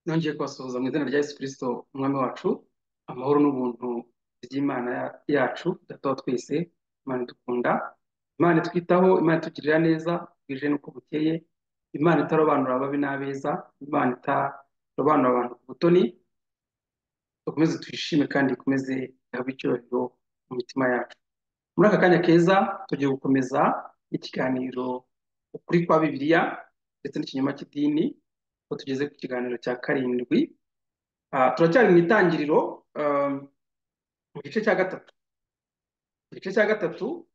Nongeye kubasuhuza mu izina rya Yesu Kristo umwami wacu, amahoro n'ubuntu by'Imana yacu Data wa twese, Imana idukunda, Imana itwitaho, Imana itugirira neza, bwije n'uko bukeye, Imana itarobanura ababi n'abeza, Imana itarobanura abantu ku butoni. Dukomeze tuyishime kandi ikomeze ihabwe icyubahiro mu mitima yacu. Muri aka kanya keza tugiye gukomeza ikiganiro ukuri kwa Bibiliya ndetse n'ikinyoma cy'idini, aho tugeze ku kiganiro cya 7. Turacyari mu itangiriro, mu gice cya 3. Mu gice cya 3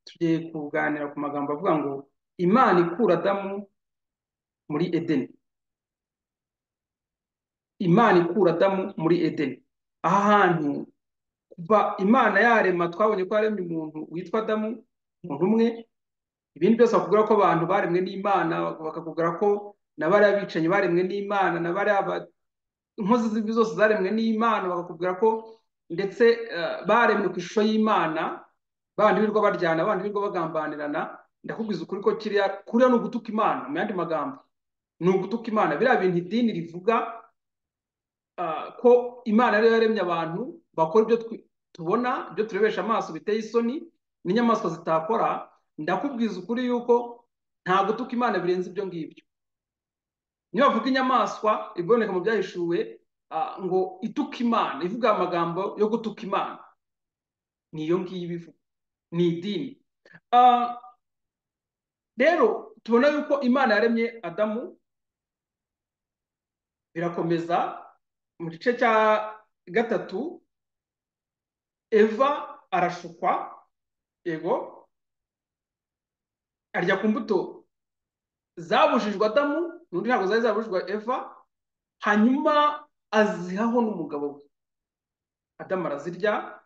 tugiye kuganira ku magambo avuga ngo Imana ikura Adamu muri Edeni. Imana ikura Adamu muri Edeni. Aha hantu kuva Imana yarema, twabonye ko yaremye umuntu witwa Adamu, umuntu umwe. Ibindi byose bakubwira ko abantu baremwe n'Imana, bakakubwira ko na bariya bicanyi baremwe n'Imana, na bariya inkozi z'ibibi zose zaremwe n'Imana, bakakubwira ko ndetse baremwe ku ishusho y'Imana, bandi birirwa baryana, bandi birirwa bagambanirana. Ndakubwiza ukuri ko kuriya ni ugutuka Imana. Mu yandi magambo ni ugutuka Imana. Biriya bintu idini rivuga ko Imana ariyo yaremye abantu bakora ibyo tubona, ibyo turebesha amaso biteye isoni n'inyamaswa zitakora. Ndakubwiza ukuri yuko nta gutuka Imana birenze ibyo ngibyo. Niba bavuga inyamaswa iboneka mu byahishuwe ngo ituka Imana, ivuga amagambo yo gutuka Imana, niyo ngiyo ibivuga, ni idini. Rero tubona yuko Imana yaremye Adamu, birakomeza mu gice cya 3, Eva arashukwa, yego, arya ku mbuto zabujijwe Adamu, n'undi ntabwo zari zabujijwe Eva, hanyuma azihaho n'umugabo we. Adamu arazirya.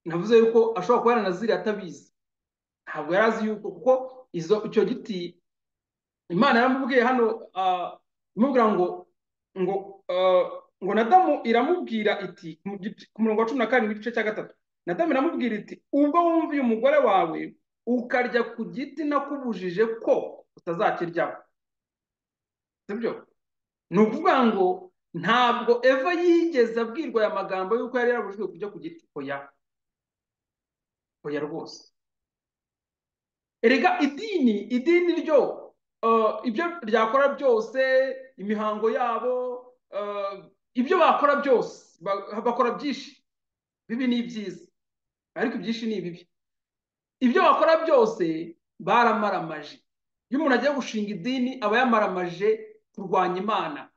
Navuze yuko ashobora kuba yaranaziriye atabizi, ntabwo yari azi yuko, kuko icyo giti Imana yaramubwiye hano, imubwira ngo ngo Adamu iramubwira iti ku murongo wa 17 igice cya 3, Adamu iramubwira iti ubwo wumviye umugore wawe ukarya ku giti nakubujije ko utazakiryaho. Sibyo? Ni ukuvuga ngo ntabwo Eva yigeze abwirwa aya magambo yuko yari yarabujijwe kujya ku giti. Oya, oya rwose. Erega idini ryo ibyo ryakora byose, imihango yabo, ibyo bakora byose, bakora byinshi bibi n'ibyiza, ariko ibyinshi ni ibibi. Ibyo bakora byose baramaramaje. Iyo umuntu agiye gushinga idini aba yamaramaje kurwanya Imana,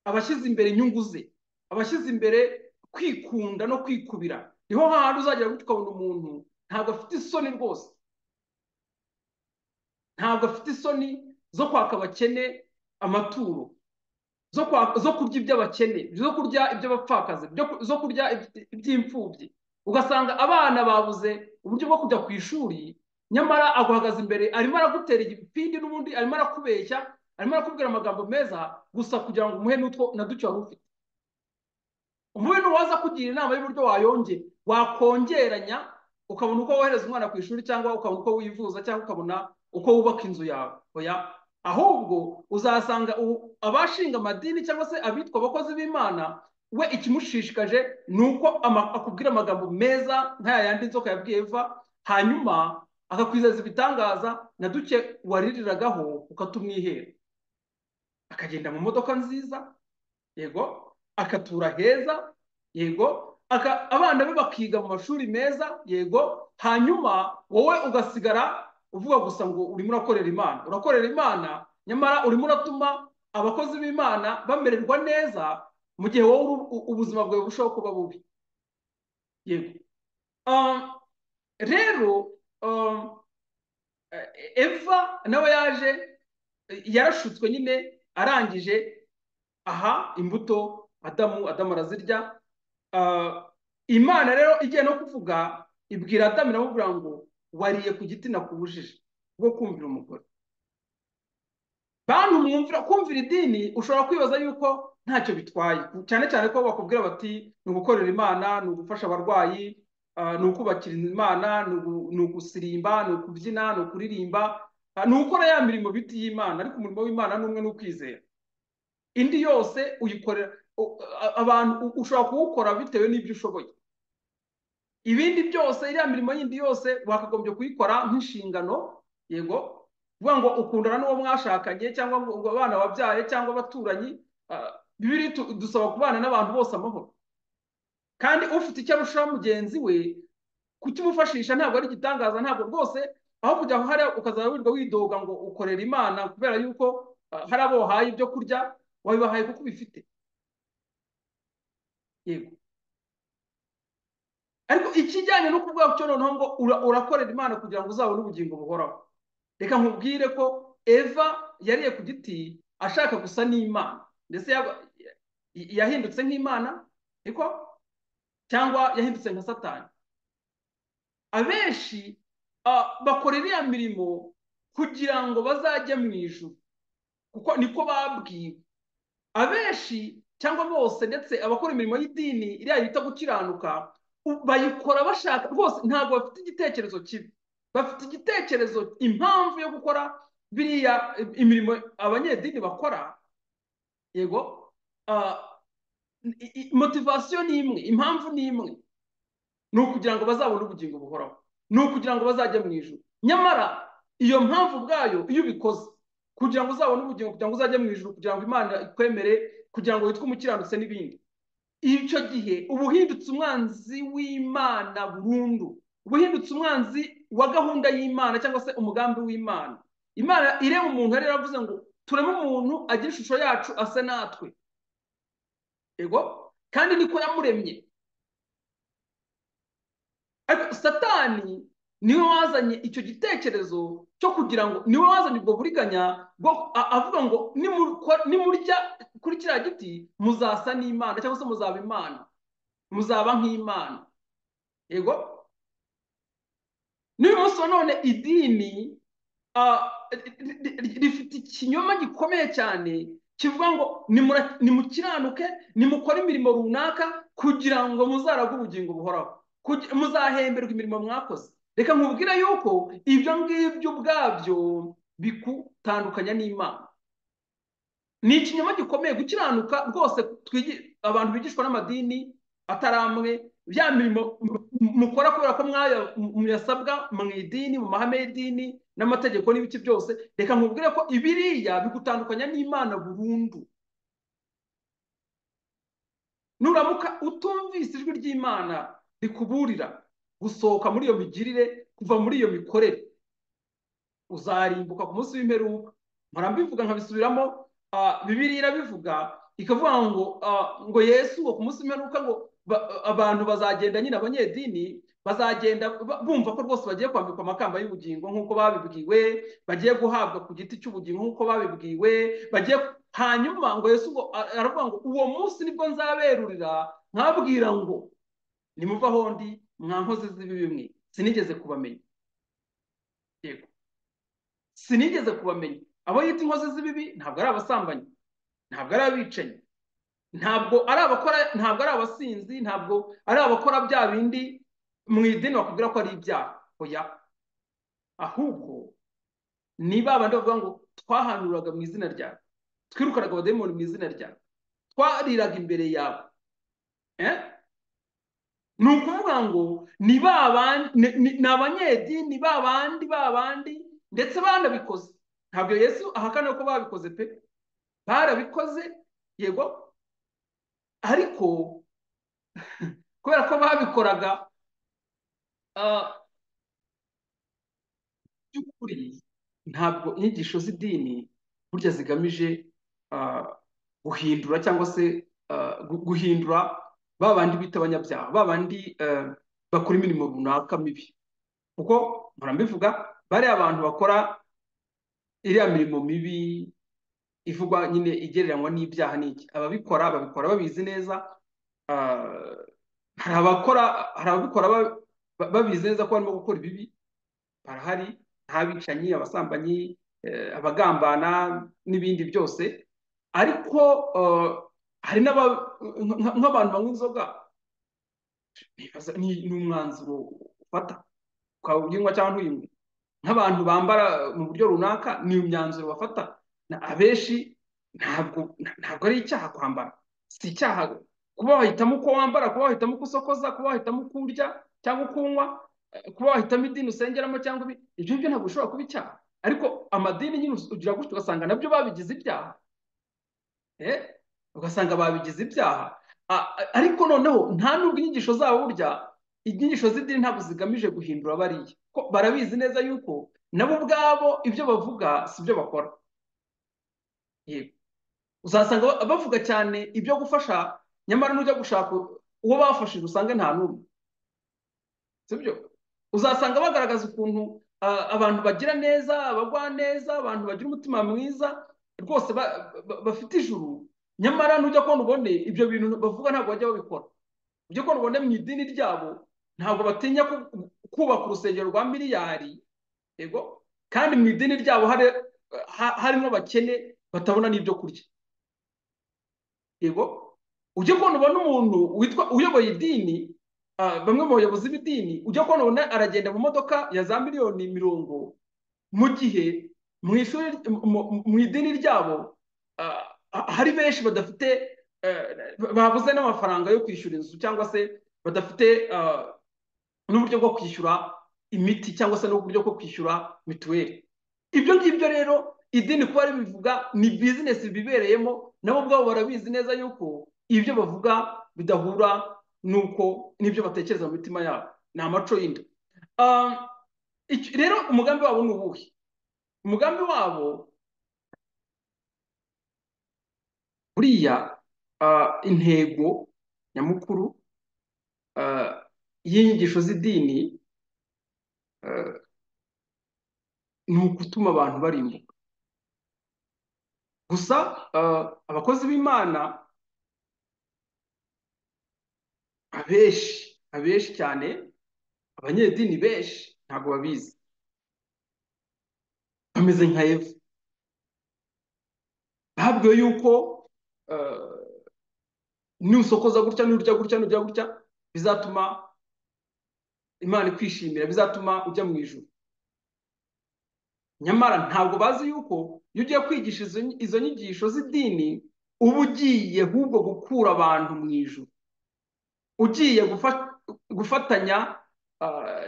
abashyize imbere inyungu ze, abashyize imbere kwikunda no kwikubira. Niho hantu uzagera gutyo ukabona umuntu ntabwo afite isoni rwose, ntabwo afite isoni zo kwaka abakene amaturo, zo kurya iby'abakene, zo kurya iby'abapfakazi, zo kurya iby'imfubyi. Ugasanga abana babuze uburyo bwo kujya ku ishuri, nyamara aguhagaze imbere arimo aragutera igipindi, n'ubundi arimo arakubeshya, arimo arakubwira amagambo meza gusa kugira ngo umuhe n'utwo na duke wari ufite. Umuhe n'uwaza kugira inama y'uburyo wakongeranya, ukabona uko wohereza umwana ku ishuri, cyangwa ukabona uko wivuza, cyangwa ukabona uko wubaka inzu yawe. Oya, ahubwo uzasanga abashinga amadini cyangwa se abitwa abakozi b'Imana, we ikimushishikaje ni uko akubwira amagambo meza nk'aya yandi inzoka yabwiye Eva, hanyuma akakwizeza ibitangaza na duke waririragaho ukatumwihera. Akagenda mu modoka nziza, yego, akatura heza, yego, abana be bakiga mu mashuri meza, yego, hanyuma wowe ugasigara uvuga gusa ngo urimo urakorera Imana. Urakorera Imana, nyamara urimo uratuma abakozi b'Imana bamererwa neza, mu gihe wowe ubuzima bwawe burushaho kuba bubi. Yego. Rero Eva nawe yaje yarashutswe nyine, arangije aha imbuto Adamu arazirya. Imana rero igiye no kuvuga, ibwira Adamu iramubwira ngo wariye ku giti nakubujije bwo kumvira umugore. Bantu mwumvira kumvira idini, ushobora kwibaza yuko ntacyo bitwaye, cyane cyane ko bakubwira bati ni ugukorera Imana, ni ugufasha abarwayi, ni ukubakira Imana, ni ugusirimba, ni ukubyina, ni ukuririmba, ni ukora ya mirimo biti y'Imana. Ariko umurimo w'Imana ni umwe, ni ukwizera. Indi yose uyikorera abantu, ushobora kuwukora bitewe n'ibyo ushoboye. Ibindi byose, iriya mirimo yindi yose wakagombye kuyikora nk'inshingano, yego, kuvuga ngo ukundana n'uwo mwashakanye cyangwa ngo abana wabyaye cyangwa abaturanyi. Bibiliya dusaba kubana n'abantu bose amahoro, kandi ufite icyo arusha mugenzi we kukimufashisha ntabwo ari igitangaza, ntabwo rwose aho kujya hariya ukazaba wirirwa widoga ngo ukorera Imana kubera yuko hari abo wahaye ibyo kurya, wabibahaye kuko ubifite, yego. Ariko ikijyanye no kuvuga cyo noneho ngo urakorera Imana kugira ngo uzabone ubugingo buhoraho, reka nkubwire ko Eva yariye ku giti ashaka gusa n'Imana, ndetse yahindutse nk'Imana, niko, cyangwa yahindutse nka Satani. Abenshi bakora iriya mirimo kugira ngo bazajye mu ijuru, kuko niko babwiwe. Abenshi cyangwa bose, ndetse abakora imirimo y'idini iriya bita gukiranuka, bayikora bashaka rwose, ntabwo bafite igitekerezo kibi, bafite igitekerezo, impamvu yo gukora biriya imirimo abanyedini bakora, yego, motivation ni imwe, impamvu ni imwe, ni ukugira ngo bazabone ubugingo buhoraho, ni ukugira ngo bazajye mu ijuru. Nyamara iyo mpamvu ubwayo iyo ubikoze kugira ngo uzabone ubugingo, kugira ngo uzajye mu ijuru, kugira ngo Imana ikwemere, kugira ngo witwe umukiranutsi n'ibindi, icyo gihe uba uhindutse umwanzi w'Imana burundu, uba uhindutse umwanzi wa gahunda y'Imana cyangwa se umugambi w'Imana. Imana irema umuntu yari yaravuze ngo tureme umuntu agira ishusho yacu ase natwe, yego, kandi niko yamuremye. Ariko Satani niwe wazanye icyo gitekerezo cyo kugira ngo, niwe wazanye ubwo buriganya bwo avuga ngo nimurya kuri kiriya giti muzasa n'Imana, cyangwa se muzaba Imana, muzaba nk'Imana, yego. N'uyu munsi wa none idini rifite ikinyoma gikomeye cyane kivuga ngo nimukiranuke, nimukore imirimo runaka kugira ngo muzaragwe ubugingo buhoraho, muzahemberwa imirimo mwakoze. Reka nkubwire yuko ibyo ngibyo ubwabyo bikutandukanya n'Imana. Ni ikinyoma gikomeye gukiranuka rwose. Abantu bigishwa n'amadini ataramwe, bya mirimo mukora kubera ko muyasabwa mu idini, mu mahame y'idini n'amategeko n'ibiki byose, reka nkubwire ko ibiriya bigutandukanya n'Imana burundu. Nuramuka utumvise ijwi ry'Imana rikuburira gusohoka muri iyo migirire, kuva muri iyo mikorere, uzarimbuka ku munsi w'imperuka. Mpora mbivuga nkabisubiramo, Bibiliya irabivuga ikavuga ngo ngo Yesu ngo ku munsi w'imperuka ngo abantu bazagenda nyine, abanyedini bazagenda bumva ko rwose bagiye kwambikwa amakamba y'ubugingo nk'uko babibwiwe, bagiye guhabwa ku giti cy'ubugingo nk'uko babibwiwe, bagiye. Hanyuma ngo Yesu ngo aravuga ngo uwo munsi nibwo nzaberurira nkabwira ngo nimuva aho ndi mwa nkozi z'ibibi mwe, sinigeze kubamenya, yego, sinigeze kubamenya. Abo yita inkozi z'ibibi ntabwo ari abasambanyi, ntabwo ari abicanyi, ntabwo ari abakora, ntabwo ari abasinzi, ntabwo ari abakora bya bindi mu idini bakubwira ko ari ibyaha, oya. Ahubwo ni ba bandi bavuga ngo twahanuraga mu izina ryawe, twirukanaga abadayimoni mu izina ryawe, twariraga imbere yawe. Ni ukuvuga ngo ni ba bandi, ni abanyedini ba bandi ndetse banabikoze. Ntabwo Yesu ahakana ko babikoze pe, barabikoze, yego, ariko kubera ko babikoraga by'ukuri, ntabwo inyigisho z'idini burya zigamije guhindura cyangwa se guhindura ba bandi bita abanyabyaha, ba bandi bakora imirimo runaka mibi. Kuko mpora mbivuga, bariya abantu bakora iriya mirimo mibi ivugwa nyine igereranywa n'ibyaha n'iki, ababikora babikora babizi neza. Hari ababikora babizi neza ko barimo gukora ibibi, barahari, nk'abicanyi, abasambanyi, abagambana n'ibindi byose. Ariko hari nk'abantu banywa inzoga, ni umwanzuro ufata ukaba uyinywa cyangwa ntuyinywe. Nk'abantu bambara mu buryo runaka, ni imyanzuro bafata. Abenshi Ntabwo ari icyaha kwambara, si icyaha kuba wahitamo uko wambara, kuba wahitamo uko usokoza, kuba wahitamo uko urya cyangwa uko unywa, kuba wahitamo idini usengeramo cyangwa ibyo ngibyo ntabwo bishobora kuba icyaha. Ariko amadini nyine ugira gutyo ugasanga nabyo babigize ibyaha, ugasanga babigize ibyaha. Ariko noneho nta nubwo inyigisho zabo, burya inyigisho z'idini ntabwo zigamije guhindura bariya, ko barabizi neza yuko nabo ubwabo ibyo bavuga si byo bakora. Yego, uzasanga bavuga cyane ibyo gufasha, nyamara nujya gushaka uwo bafashije usange nta n'umwe, sibyo? Uzasanga bagaragaza ukuntu abantu bagira neza, abagwa neza, abantu bagira umutima mwiza rwose bafite ijuru, nyamara nujya kubona ubone ibyo bintu bavuga ntabwo bajya babikora. Ujya kubona ubone mu idini ryabo ntabwo batinya kubaka urusengero rwa miliyari, yego, kandi mu idini ryabo harimo abakene batabona n'ibyo kurya. Yego, ujya kubona ubona umuntu witwa uyoboye idini, bamwe mu bayobozi b'idini, ujya kubona ubona aragenda mu modoka ya za miliyoni 40, mu gihe mu ishuri mu idini ryabo hari benshi badafite, babuze n'amafaranga yo kwishyura inzu, cyangwa se badafite n'uburyo bwo kwishyura imiti, cyangwa se n'uburyo bwo kwishyura mituweli. Ibyo ngibyo rero idini kuba ribivuga ni bizinesi bibereyemo, nabo ubwabo barabizi neza yuko ibyo bavuga bidahura nuko n'ibyo batekereza mu mitima yabo, ni amaco y'inda. Rero umugambi wabo ni uwuhe? Umugambi wabo buriya intego nyamukuru y'inyigisho z'idini ni ugutuma abantu barimbuka. Gusa abakozi b'Imana abenshi cyane, abanyedini benshi ntabwo babizi, bameze nka Eva, babwiwe yuko nusokoza gutya, nurya gutya, nurya gutya, bizatuma Imana ikwishimira, bizatuma ujya mu ijuru. Nyamara ntabwo bazi yuko iyo ugiye kwigisha izo nyigisho z'idini uba ugiye ahubwo gukura abantu mu ijuru, ugiye gufatanya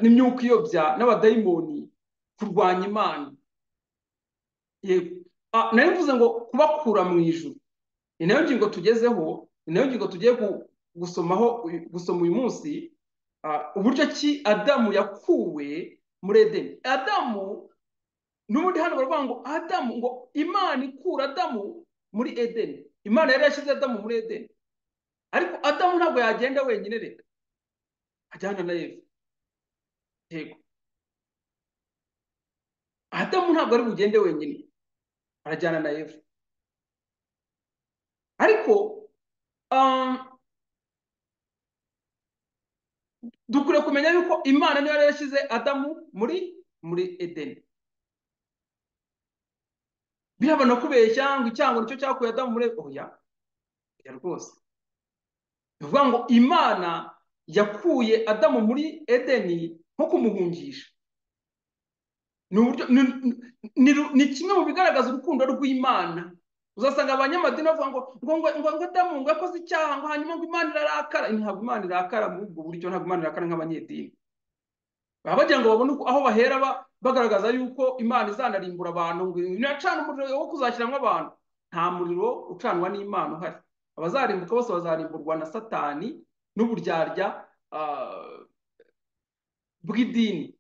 n'imyuka iyobya n'abadayimoni kurwanya Imana. Yego, nari mvuze ngo kubakura mu ijuru, ni nayo ngingo tugezeho, ni nayo ngingo tugiye gusomaho, gusoma uyu munsi, uburyo ki Adamu yakuwe muri Edeni. Adamu n'ubundi hano baravuga ngo Adamu, ngo Imana ikura Adamu muri Edeni. Imana yari yashyize Adamu muri Edeni, ariko Adamu ntabwo yagenda wenyine, reka ajyana na Eva. Yego, Adamu ntabwo ari bugende wenyine, arajyana na Eva. Ariko dukwiriye kumenya yuko Imana niyo yari yashyize Adamu muri Edeni. Birabona kubeshya ngo icyango nicyo cyakuye Adamu muri oya, oya rwose. Bivuga ngo Imana yakuye Adamu muri Edeni nko kumuhungisha. Ni kimwe mu bigaragaza urukundo rw'Imana. Uzasanga abanyamadini bavuga ngo ngo ngo ngo Adamu ngo yakoze icyaha, ngo hanyuma ngo Imana irarakara. Ntabwo Imana irakara muri ubwo buryo, ntabwo Imana irakara nk'abanyedini. Baba bagira ngo babone aho bahera bagaragaza yuko Imana izanarimbura abantu, ngo inacana umuriro wo kuzashyiramo abantu. Nta muriro ucanwa n'Imana uhari. Abazarimbuka bose bazarimburwa na Satani n'uburyarya bw'idini.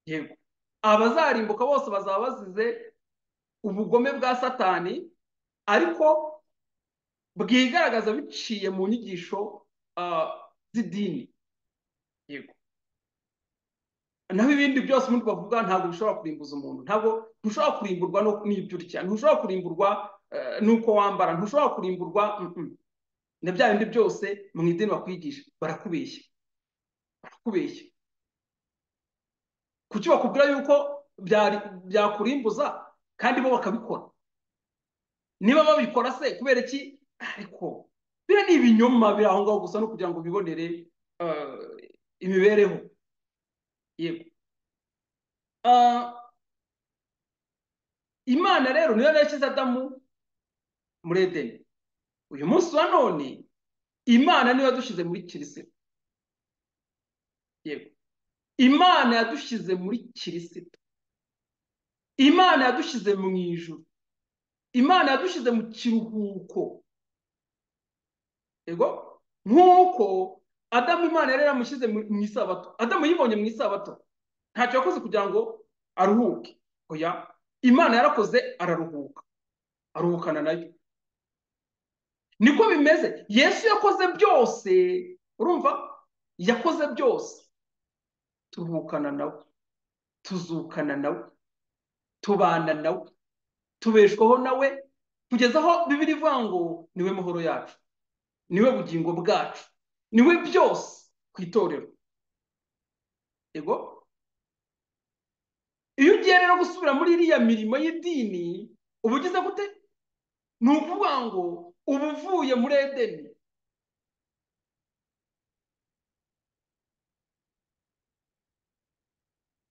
Yego, abazarimbuka bose bazaba bazize ubugome bwa Satani, ariko bwigaragaza biciye mu nyigisho z'idini. Yego, naho ibindi byose umuntu bavuga ntabwo bishobora kurimbuza umuntu, ntabwo ntushobora kurimburwa n'ibyo urya, ntushobora kurimburwa n'uko wambara, ntushobora kurimburwa na bya bindi byose mu idini bakwigisha. Barakubeshya, barakubeshya. Kuki bakubwira yuko byakurimbuza kandi bo bakabikora? Niba babikora se kubera iki? Ariko biriya ni ibinyoma biri aho ngaho gusa, no kugira ngo bibonere imibereho. Yego, Imana rero niyo yashyize Adamu muri Edeni. Uyu munsi wa none Imana niyo yadushyize muri Kirisito. Yego, Imana yadushyize muri Kirisito. Imana yadushyize mu ijuru. Imana yadushyize mu kiruhuko. Yego, nk'uko Adamu Imana yari yaramushyize mu isabato. Adamu yibonye mu isabato, ntacyo yakoze kugira ngo aruhuke. Oya, Imana yarakoze araruhuka, aruhukana nayo. Niko bimeze. Yesu yakoze byose, urumva, yakoze byose, turuhukana nawe, tuzukana nawe, tubana nawe, tubeshwaho nawe, kugeza aho Bibiliya ivuga ngo niwe mahoro yacu, niwe bugingo bwacu, niwe byose ku itorero. Yego, iyo ugiye rero gusubira muri iriya mirimo y'idini, uba ugize gute? Ni ukuvuga ngo uba uvuye muri Edeni.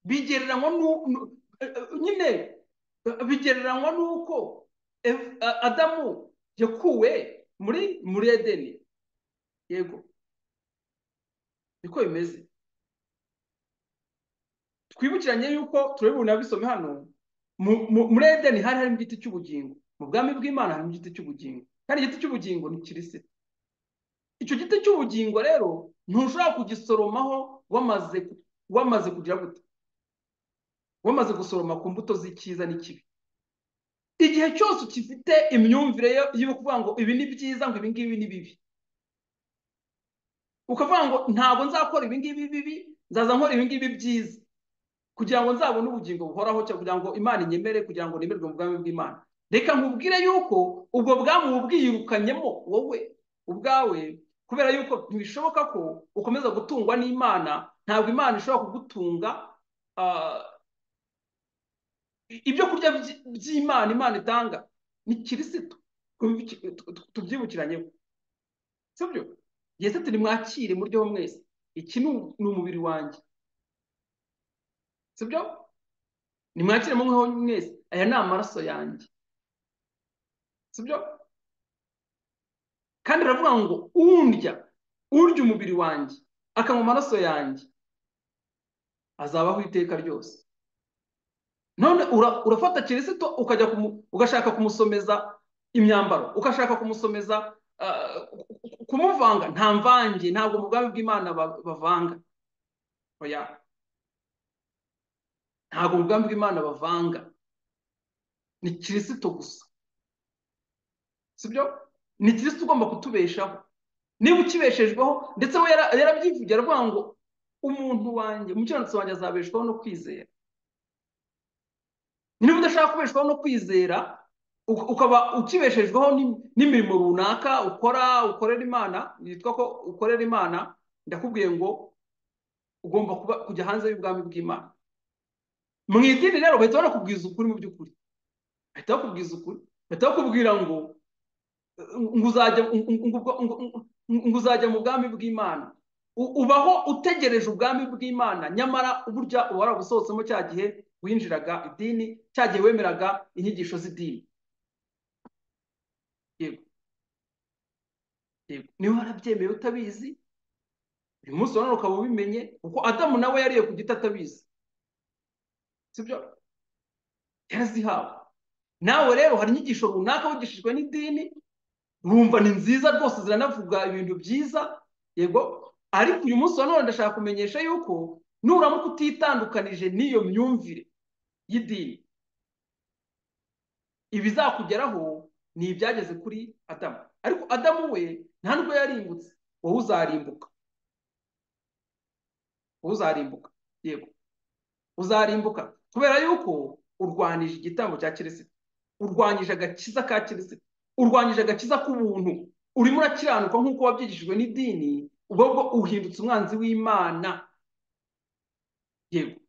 Bigereranywa nyine, bigereranywa n'uko Adamu yakuwe muri Edeni. Yego, niko bimeze. Twibukiranye yuko turabibona bisome hano, muri Edeni hari harimo igiti cy'ubugingo, mu bwami bw'Imana harimo igiti cy'ubugingo, kandi igiti cy'ubugingo ni Kirisito. Icyo giti cy'ubugingo rero ntushobora kugisoromaho wamaze kugira gute, wamaze gusoroma ku mbuto z'icyiza n'ikibi. Igihe cyose ukifite imyumvire yo kuvuga ngo ibi ni byiza, ngo ibi ngibi ni bibi, ukavuga ngo ntabwo nzakora ibi ngibi bibi, nzaza nkora ibi ngibi byiza kugira ngo nzabone ubugingo buhoraho, cyangwa kugira ngo Imana inyemere, kugira ngo nemerwe mu bwami bw'Imana. Reka nkubwire yuko ubwo bwami ubwiyirukanyemo wowe ubwawe, kubera yuko ntibishoboka ko ukomeza gutungwa n'Imana. Ntabwo Imana ishobora kugutunga ibyo kurya by'Imana Imana itanga ni Kirisito. Tubyibukiranyeho, sibyo? Yesu ati nimwakire muryoho mwese, iki ni umubiri wanjye, sibyo? Nimwakire muryoho mwese, aya ni amaraso yanjye, sibyo? Kandi aravuga ngo undya, urya umubiri wanjye akanywa amaraso yanjye azabaho iteka ryose. None urafata Kirisito ukajya ugashaka kumusomeza imyambaro, ugashaka kumusomeza kumuvanga. Nta mvange, ntabwo mu bwami bw'Imana bavanga. Oya, ntabwo mu bwami bw'Imana bavanga, ni Kirisito gusa, sibyo? Ni Kirisito ugomba kutubeshaho. Niba ukibeshejweho, ndetse we yarabyivugira aravuga ngo umuntu wanjye, umukiranutsi wanjye azabeshwaho no kwizera. Niba udashaka kubeshwaho no kwizera, ukaba ukibeshejweho n'imirimo runaka ukora, ukorera Imana, yitwa ko ukorera Imana, ndakubwiye ngo ugomba kujya hanze y'ubwami bw'Imana. Mu idini rero bahita banakubwiza ukuri, mu by'ukuri bahita bakubwiza ukuri, bahita bakubwira ngo uzajya mu bwami bw'Imana. Ubaho utegereje ubwami bw'Imana, nyamara burya uba warabusohotsemo cya gihe winjiraga idini, cya gihe wemeraga inyigisho z'idini. Yego, yego, niba warabyemeye utabizi, uyu munsi wa none ukaba ubimenye, kuko Adamu nawe yariye ku giti atabizi, sibyo? Yarazihawe. Nawe rero hari inyigisho runaka wigishijwe n'idini, wumva ni nziza rwose, ziranavuga ibintu byiza, yego, ariko uyu munsi wa none ndashaka kumenyesha yuko nuramuka utitandukanije n'iyo myumvire y'idini, ibizakugeraho ni ibyageze kuri Adamu. Ariko Adamu we nta nubwo yarimbutse, wowe uzarimbuka, wowe uzarimbuka. Yego, uzarimbuka kubera yuko urwanije igitambo cya Kirisito, urwanyije agakiza ka Kirisito, urwanyije agakiza k'ubuntu, urimo urakiranuka nk'uko wabyigishijwe n'idini, ubwo uhindutse umwanzi w'Imana. Yego,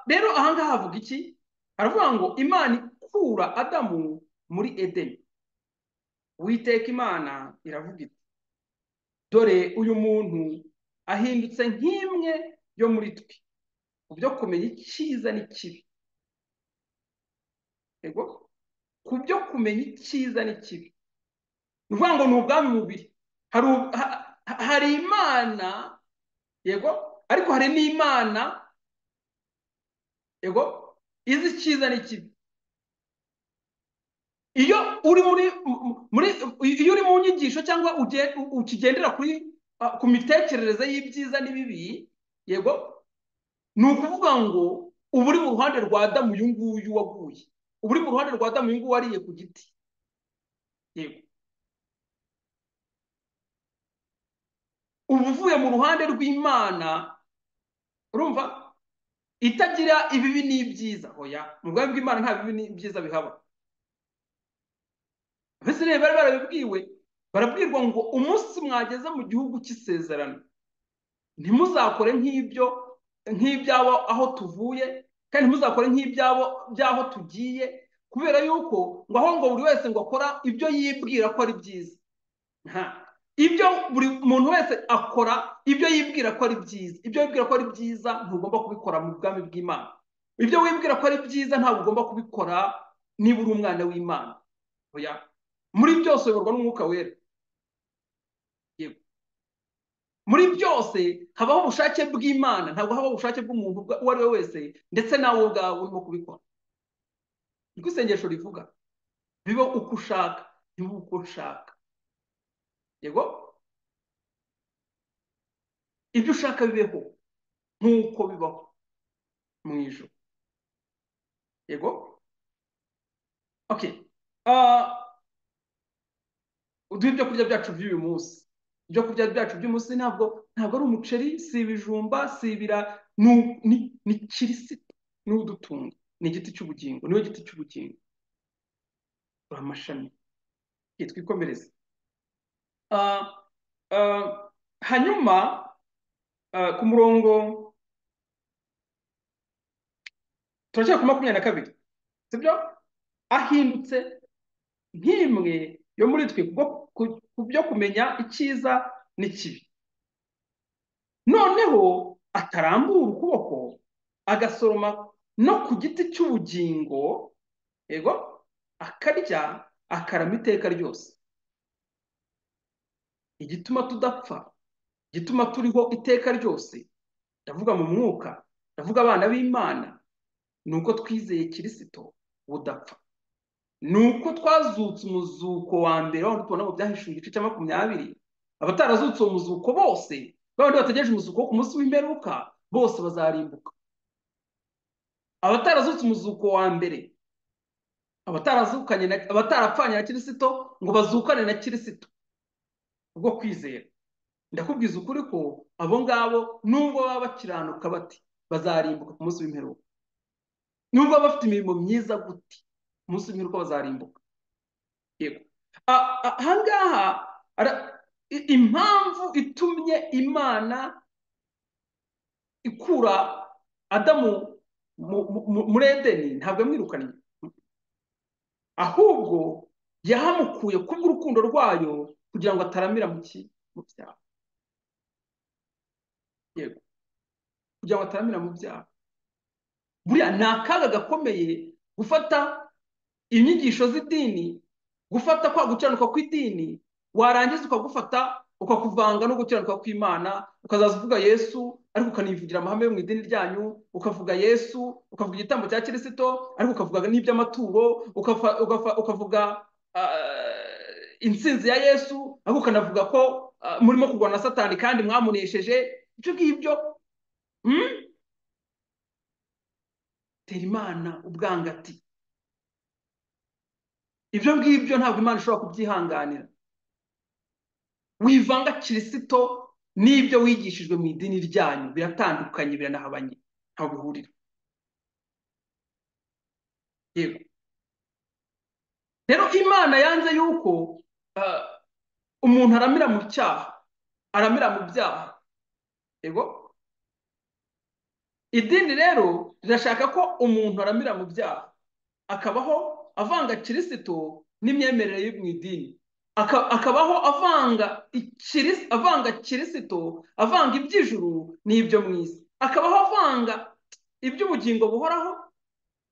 rero ahangaha havuga iki? Aravuga ngo Imana ikura Adamu muri Edeni. Uwiteka Imana iravuga iti dore uyu muntu ahindutse nk'imwe yo muri twe ku byo kumenya icyiza n'ikibi. Yego, ku byo kumenya icyiza n'ikibi. Ni ukuvuga ngo ni ubwami bubiri. Hari Imana, yego, ariko hari n'Imana, yego, izi icyiza n'ikibi. Iyo uri muri iyo uri mu nyigisho cyangwa ukigendera ku mitekerereze y'ibyiza n'ibibi, yego, ni ukuvuga ngo uba uri mu ruhande rwa Adamu uyu nguyu waguye, uba uri mu ruhande rwa Adamu uyu nguyu wariye ku giti, yego, uba uvuye mu ruhande rw'Imana, urumva, itagira ibibi n'ibyiza. Oya, mu bwami bw'Imana nta bibi n'ibyiza bihaba. Abisirayeli bari barabibwiwe, barabwirwa ngo umunsi mwageze mu gihugu cy'isezerano ntimuzakore nk'ibyo nk'ibyabo aho tuvuye, kandi ntimuzakore nk'ibyabo by'aho tugiye, kubera yuko ngo aho ngo buri wese ngo akora ibyo yibwira ko ari byiza. Ibyo buri muntu wese akora ibyo yibwira ko ari byiza, ibyo wibwira ko ari byiza ntugomba kubikora mu bwami bw'Imana. Ibyo wibwira ko ari byiza ntabwo ugomba kubikora niba uri umwana w'Imana. Oya, muri byose uyoborwa n'Umwuka Wera. Yego, muri byose habaho ubushake bw'Imana, ntabwo habaho ubushake bw'umuntu uwo ari we wese, ndetse nawe ubwawe urimo kubikora. Niko isengesho rivuga, bibe uko ushaka, ntibibe uko ushaka. Yego, ibyo ushaka bibeho nk'uko bibaho mu ijuru. Yego, okay. Uduhe ibyo kurya byacu by'uyu munsi. Ibyo kurya byacu by'umunsi ntabwo ari umuceri, si ibijumba, si ibira, ni Kirisito niwe udutunga, ni igiti cy'ubugingo, niwe giti cy'ubugingo. Uri amashami. Twikomereze. Hanyuma ku murongo turacyari ku 22, sibyo? Ahindutse nk'imwe yo muri twe ku byo kumenya icyiza n'ikibi. Noneho atarambura ukuboko agasoroma no ku giti cy'ubugingo, yego, akarya akarama iteka ryose. Igituma tudapfa, igituma turiho iteka ryose, ndavuga mu mwuka, ndavuga abana b'Imana, ni uko twizeye Kirisito budapfa, ni uko twazutse umuzuko wa mbere aho tubona mu Byahishuwe igice cya 20. Abatarazutse uwo muzuko bose, babandi bategereje umuzuko wo ku munsi w'imperuka, bose bazarimbuka. Abatarazutse umuzuko wa mbere, abatarapfanye na Kirisito ngo bazukane na Kirisito ubwo kwizera, ndakubwiza ukuri ko abo ngabo nubwo baba bakiranuka bati bazarimbuka ku munsi w'imperuka, nubwo baba bafite imirimo myiza gute, ku munsi w'imperuka bazarimbuka. Yego, ahangaha impamvu itumye Imana ikura Adamu muri Edeni ntabwo yamwirukanye, ahubwo yahamukuye kubw'urukundo rwayo kugira ngo ataramira mu byaha. Yego, kugira ngo ataramira mu byaha. Buriya ni akaga gakomeye gufata inyigisho z'idini, gufata kwa gukiranuka kw'idini, warangiza ukagufata ukakuvanga no gukiranuka kw'Imana, ukazaza uvuga Yesu ariko ukanivugira amahame yo mu idini ryanyu, ukavuga Yesu, ukavuga igitambo cya Kirisito ariko ukavuga n'iby'amaturo, ukavuga intsinzi ya Yesu ariko ukanavuga ko murimo kurwana na Satani kandi mwamunesheje. Ibyo ngibyo tera Imana ubwangati. Ibyo ngibyo ntabwo Imana ishobora kubyihanganira. Wivanga Kirisito n'ibyo wigishijwe mu idini ryanyu, biratandukanye, biranahabanye, ntabwo bihurira. Yego, rero Imana yanze yuko umuntu aramira mu cyaha, aramira mu byaha. Yego, idini rero rirashaka ko umuntu aramira mu byaha, akabaho avanga Kirisito n'imyemerere yo mu idini, akabaho avanga Kirisito, avanga iby'ijuru n'ibyo mu isi, akabaho avanga iby'ubugingo buhoraho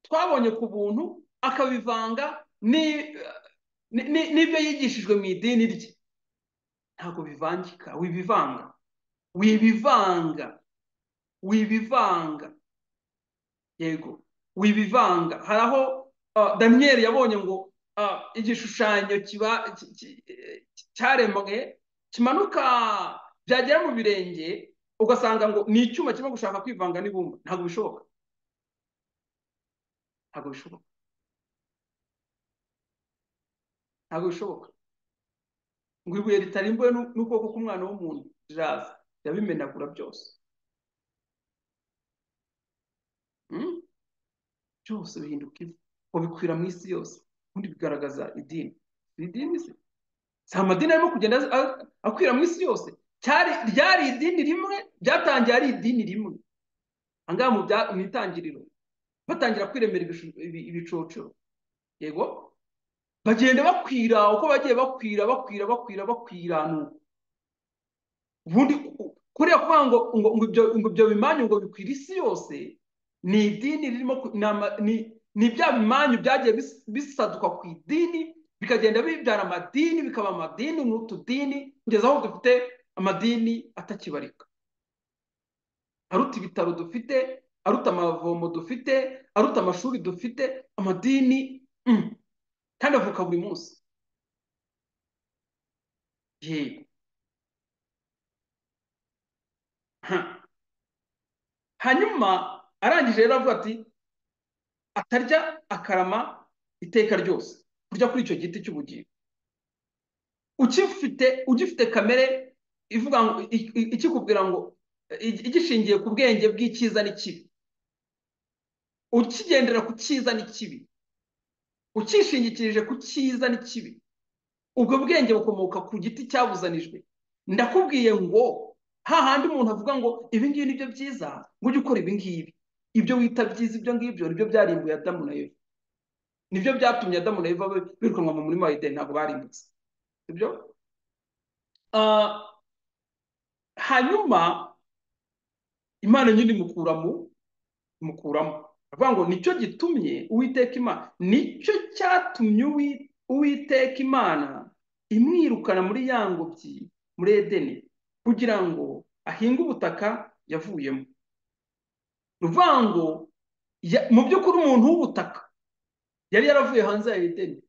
twabonye ku buntu, akabivanga n'ibyo yigishijwe mu idini rye, ntabwo bivangika. Wibivanga, wibivanga, wibivanga. Yego, wibivanga. Hari aho Daniel yabonye ngo igishushanyo kiba cyaremwe kimanuka byagera mu birenge ugasanga ngo ni icyuma kirimo gushaka kwivanga n'ibumba. Ntabwo bishoboka, ntabwo bishoboka, ntabwo bishoboka. Ngo ibuye ritarimbuwe n'ukuboko k'umwana w'umuntu riraza rirabimenagura byose, byose bihinduka ivu, ngo bikwira mu isi yose. Ubundi bigaragaza idini. Idini se si amadini arimo kugenda akwira mu isi yose? Ryari idini rimwe, byatangiye ari idini rimwe ahangaha mu itangiriro, batangira kwiremera ibicocero. Yego, bagenda bakwira uko bagiye bakwira bakwira bakwira bakwira. Ubundi kuriya kuvuga ngo ngo ibyo bimanyu ngo bikwira isi yose, ni idini ririmo, ni bya bimanyu byagiye bisaduka ku idini, bikagenda bibyara amadini, bikaba amadini n'utudini, kugeza aho dufite amadini atakibarika. Aruta ibitaro dufite, aruta amavomo dufite, aruta amashuri dufite, amadini kandi avuka buri munsi. Yego. Hanyuma arangije rero avuga ati atarya akarama iteka ryose, kurya kuri icyo giti cy'ubugingo. Ugifite kamere ivuga ngo ikikubwira ngo igishingiye ku bwenge bw'icyiza n'ikibi, ukigendera ku cyiza n'ikibi, ukishingikirije ku cyiza n'ikibi, ubwo bwenge bukomoka ku giti cyabuzanijwe. Ndakubwiye ngo hahandi umuntu avuga ngo ibi ngibi nibyo byiza, ngo ujye ukora ibi ngibi, ibyo wita byiza ibyo ngibyo nibyo byarimbuye Adamu na Eva, nibyo byatumye Adamu na Eva birukanwa mu murima wa Edeni, ntabwo barimbutse. Sibyo? Hanyuma Imana nyine imukuramo, avuga ngo nicyo gitumye Uwiteka Imana, nicyo cyatumye Uwiteka Imana imwirukana muri ya ngobyi muri Edeni, kugira ngo ahinge ubutaka yavuyemo. Ni ukuvuga ngo mu by'ukuri umuntu w'ubutaka yari yaravuye hanze ya Edeni.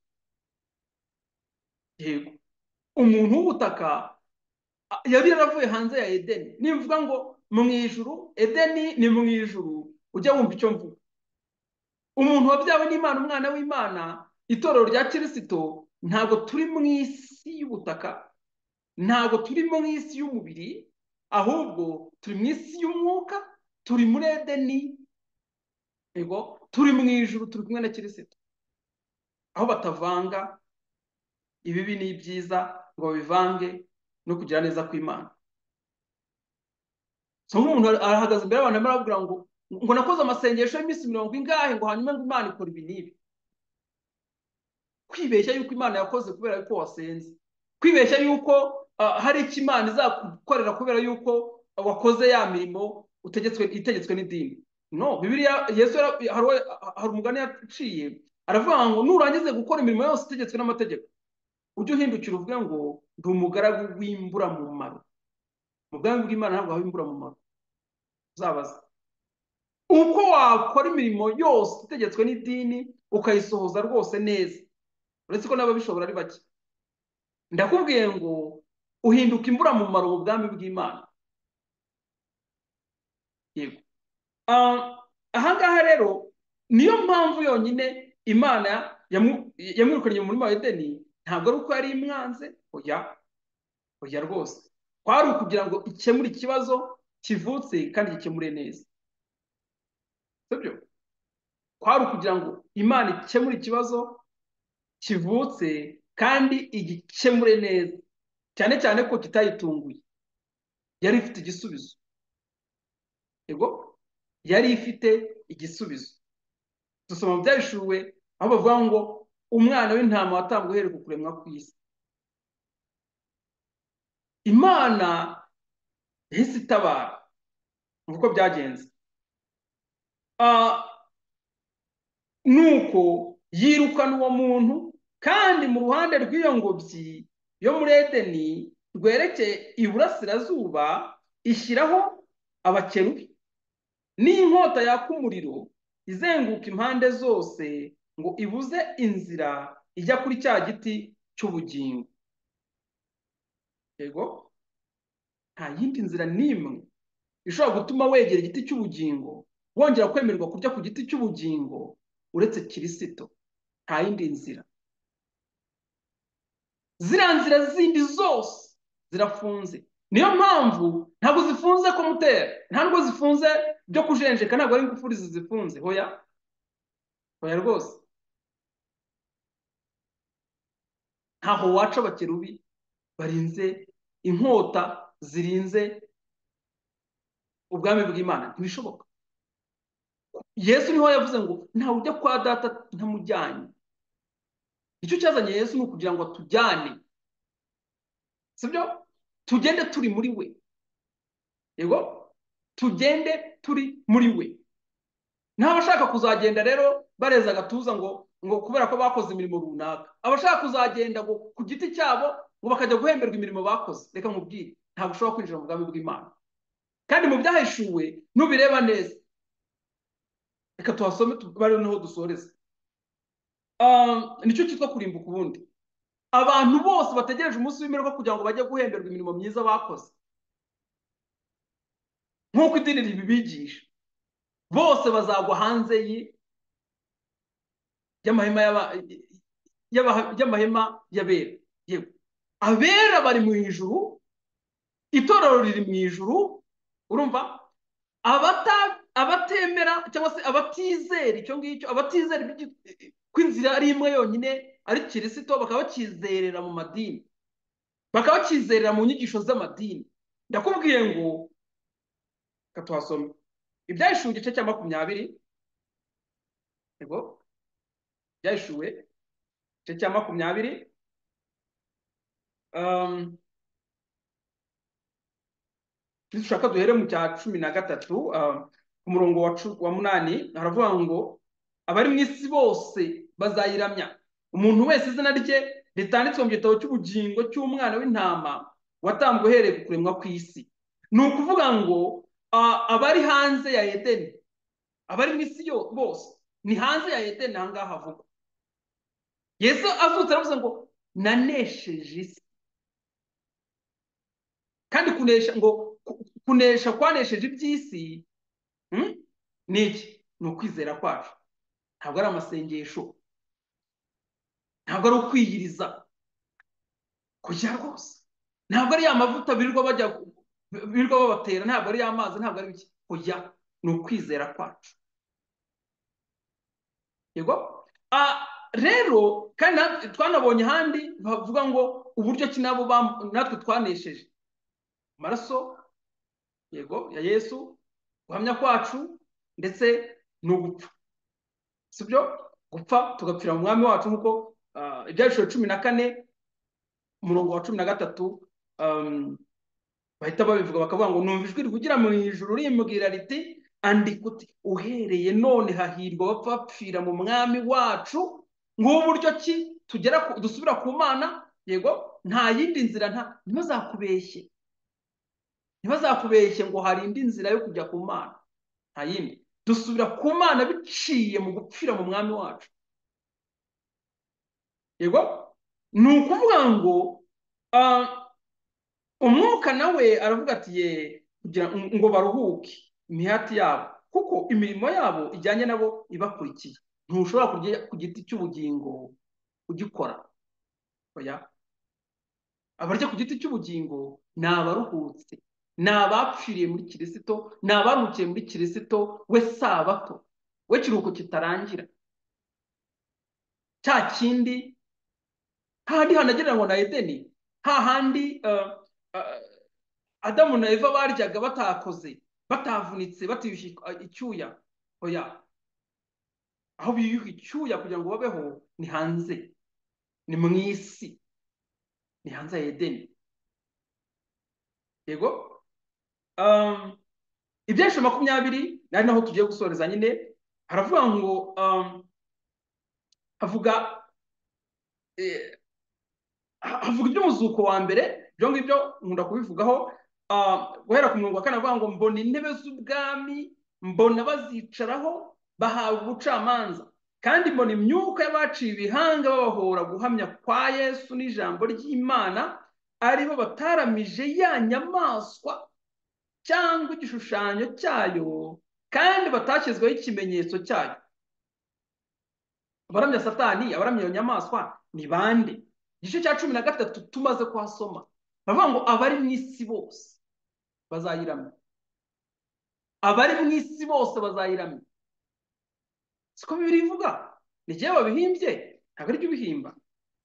Yego, umuntu w'ubutaka yari yaravuye hanze ya Edeni. Nimvuga ngo mu ijuru, Edeni ni mu ijuru, ujya wumva icyo mvuga. Umuntu wabyawe n'Imana, umwana w'Imana, itorero rya Kirisito, ntabwo turi mu isi y'ubutaka, ntabwo turi mu isi y'umubiri, ahubwo turi mu isi y'umwuka, turi muri Edeni. Yego, turi mu ijuru, turi kumwe na Kirisito, aho batavanga ibibi n'ibyiza ngo babivange no kugira neza kw'Imana. So nk'umuntu arahagaze imbere y'abantu arimo arababwira ngo nakoze amasengesho y'iminsi 40 ingahe, ngo hanyuma ngo Imana ikora ibi n'ibi. Kwibeshya yuko Imana yakoze kubera yuko wasenze, kwibeshya yuko hari icyo Imana izagukorera kubera yuko wakoze ya mirimo itegetswe n'idini. No, Bibiliya, Yesu hari umugani yaciye aravuga ngo nurangize gukora imirimo yose itegetswe n'amategeko, ujye uhindukira uvuge ngo ndi umugaragu w'imburamumaro. Mu bwami bw'Imana ntabwo haba imburamumaro. Uzabaza uko wakora imirimo yose itegetswe n'idini ukayisohoza rwose neza, uretse ko n'ababishobora ari bake. Ndakubwiye ngo uhinduka imburamumaro mu bwami bw'Imana. Yego. Ahangaha rero niyo mpamvu yonyine Imana yamwirukanye mu murima wa Edeni, ntabwo ari uko yari imwanze, oya, oya rwose, kwari ukugira ngo ikemure ikibazo kivutse kandi gikemure neza. Sibyo? Kwari ukugira ngo Imana ikemure ikibazo kivutse kandi igikemure neza, cyane cyane ko kitayitunguye, yari ifite igisubizo. Yego, yari ifite igisubizo. Dusoma mu Byahishuwe aho bavuga ngo umwana w'intama watambwe uhereye ku kuremwa kw'isi. Imana yahise itabara uko byagenze. Nuko yirukana uwo muntu Kandi mu ruhande rw'iyo ngobyi yo muri Edeni rwerekeye iburasirazuba ishyiraho abakerubi n'inkota yaka umuriro izenguruka impande zose ngo ibuze inzira ijya kuri cya giti cy'ubugingo. Yego, nta yindi nzira n'imwe ishobora gutuma wegera igiti cy'ubugingo, wongera kwemererwa kurya ku giti cy'ubugingo uretse Kirisito. Nta yindi nzira. Ziriya nzira zindi zose zirafunze. Niyo mpamvu ntabwo zifunze ko mutera, ntabwo zifunze byo kujenjeka, ntabwo ari ingufuri zizifunze. Hoya hoya rwose, ntaho waca abakerubi barinze inkota zirinze ubwami bw'Imana, ntibishoboka. Yesu niho yavuze ngo ntawe ujya kwa data ntamujyanye. Icyo cyazanye Yesu ni ukugira ngo atujyane, sibyo? Tugende turi muri we. Yego, tugende turi muri we. N'abashaka kuzagenda rero bareza agatuza ngo kubera ko bakoze imirimo runaka, abashaka kuzagenda ngo ku giti cyabo ngo bakajya guhemberwa imirimo bakoze, reka nkubwire, ntabwo ushobora kwinjira mu bwami bw'Imana. Kandi mu byahishuwe nubireba neza, reka tuhasome bari niho dusoreza. Nicyo cyitwa kurimbuka. Ubundi abantu bose bategereje umunsi w'imperuka kugira ngo bajye guhemberwa imirimo myiza bakoze, nk'uko idini ribibigisha, bose bazagwa hanze y'amahema y'abera. Yego, abera bari mu ijuru, itorero riri mu ijuru. Urumva, abatemera cyangwa se abatizera icyo ngicyo, abatizera ko inzira ari imwe yonyine ari Kirisito, bakaba bakizerera mu madini, bakaba bakizerera mu nyigisho z'amadini. Ndakubwiye ngo reka tuhasome Ibyahishuwe igice cya 20. Yego, Ibyahishuwe igice cya 20. Dushaka duhere mu cya 13 ku murongo wa 8, haravuga ngo abari mu isi bose bazayiramya, umuntu wese izina rye ritanditswe mu gitabo cy'ubugingo cy'umwana w'intama watambwe uhereye ku kuremwa kw'isi. Ni ukuvuga ngo abari hanze ya Edeni, abari mu isi bose ni hanze ya Edeni. Aha ngaha havugwa Yesu azutse aravuze ngo nanesheje isi. Kandi kunesha, ngo kunesha kwanesheje iby'isi ni iki? Ni ukwizera kwacu. Ntabwo ari amasengesho, ntabwo ari ukwiyiriza kujya rwose, ntabwo ari ya mavuta birirwa babatera, ntabwo ari ya mazi, ntabwo ari iki. Kujya ni ukwizera kwacu. Yego, rero kandi twanabonye ahandi bavuga ngo uburyo ki nabo natwe twanesheje amaraso, yego, ya Yesu, guhamya kwacu, ndetse no gupfa. Sibyo? Gupfa tugapfira mu mwami wacu, nkuko Ibyahishuwe 14 umurongo wa 13 bahita babivuga, bakavuga ngo numva ijwi rivugira mu ijuru rimbwira riti andika uti uhereye none hahirwa abapfa bapfira mu mwami wacu. Ngubu buryo ki tugera dusubira ku Mana. Yego, nta yindi nzira, ntibazakubeshye, ntibazakubeshye ngo hari indi nzira yo kujya ku Mana, nta yindi. Dusubira ku Mana biciye mu gupfira mu mwami wacu. Yego, ni ukuvuga ngo umwuka nawe aravuga ati ye kugira ngo baruhuke imihati yabo, kuko imirimo yabo ijyanye nabo ibakurikiye. Ntushobora kurya ku giti cy'ubugingo ugikora. Oya, abarya ku giti cy'ubugingo ni abaruhutse, ni abapfiriye muri Kirisito, ni abaruhukiye muri Kirisito we sabato, we kiruhuko kitarangira, cya kindi hahandi hanagereranywa na Edeni, hahandi Adamu na Eva baryaga batakoze, batavunitse, batiyushye icyuya. Oya, aho biyuha icyuya kugira ngo babeho ni hanze, ni mu isi, ni hanze ya Edeni. Yego, Ibyahishuwe 20 nari naho tugiye gusoreza nyine, haravuga ngo havuga Havuga iby'umuzuko wa mbere, ibyo ngibyo nkunda kubivugaho. Guhera ku murongo wa 4 avuga ngo mbona intebe z'ubwami, mbona bazicaraho bahawe ubucamanza, kandi mbona imyuka y'abaciye ibihanga babahora guhamya kwa Yesu n'ijambo ry'Imana, aribo bataramije ya nyamaswa cyangwa igishushanyo cyayo, kandi batashyizweho ikimenyetso cyayo. Abaramya Satani, abaramya iyo nyamaswa ni bande? Igice cya 13 tumaze kuhasoma, baravuga ngo abari mu isi bose bazayiramya. Abari mu isi bose bazayiramya. Siko Bibiliya ivuga? Ni jyewe wabihimbye? Ntabwo ari jye ubihimba.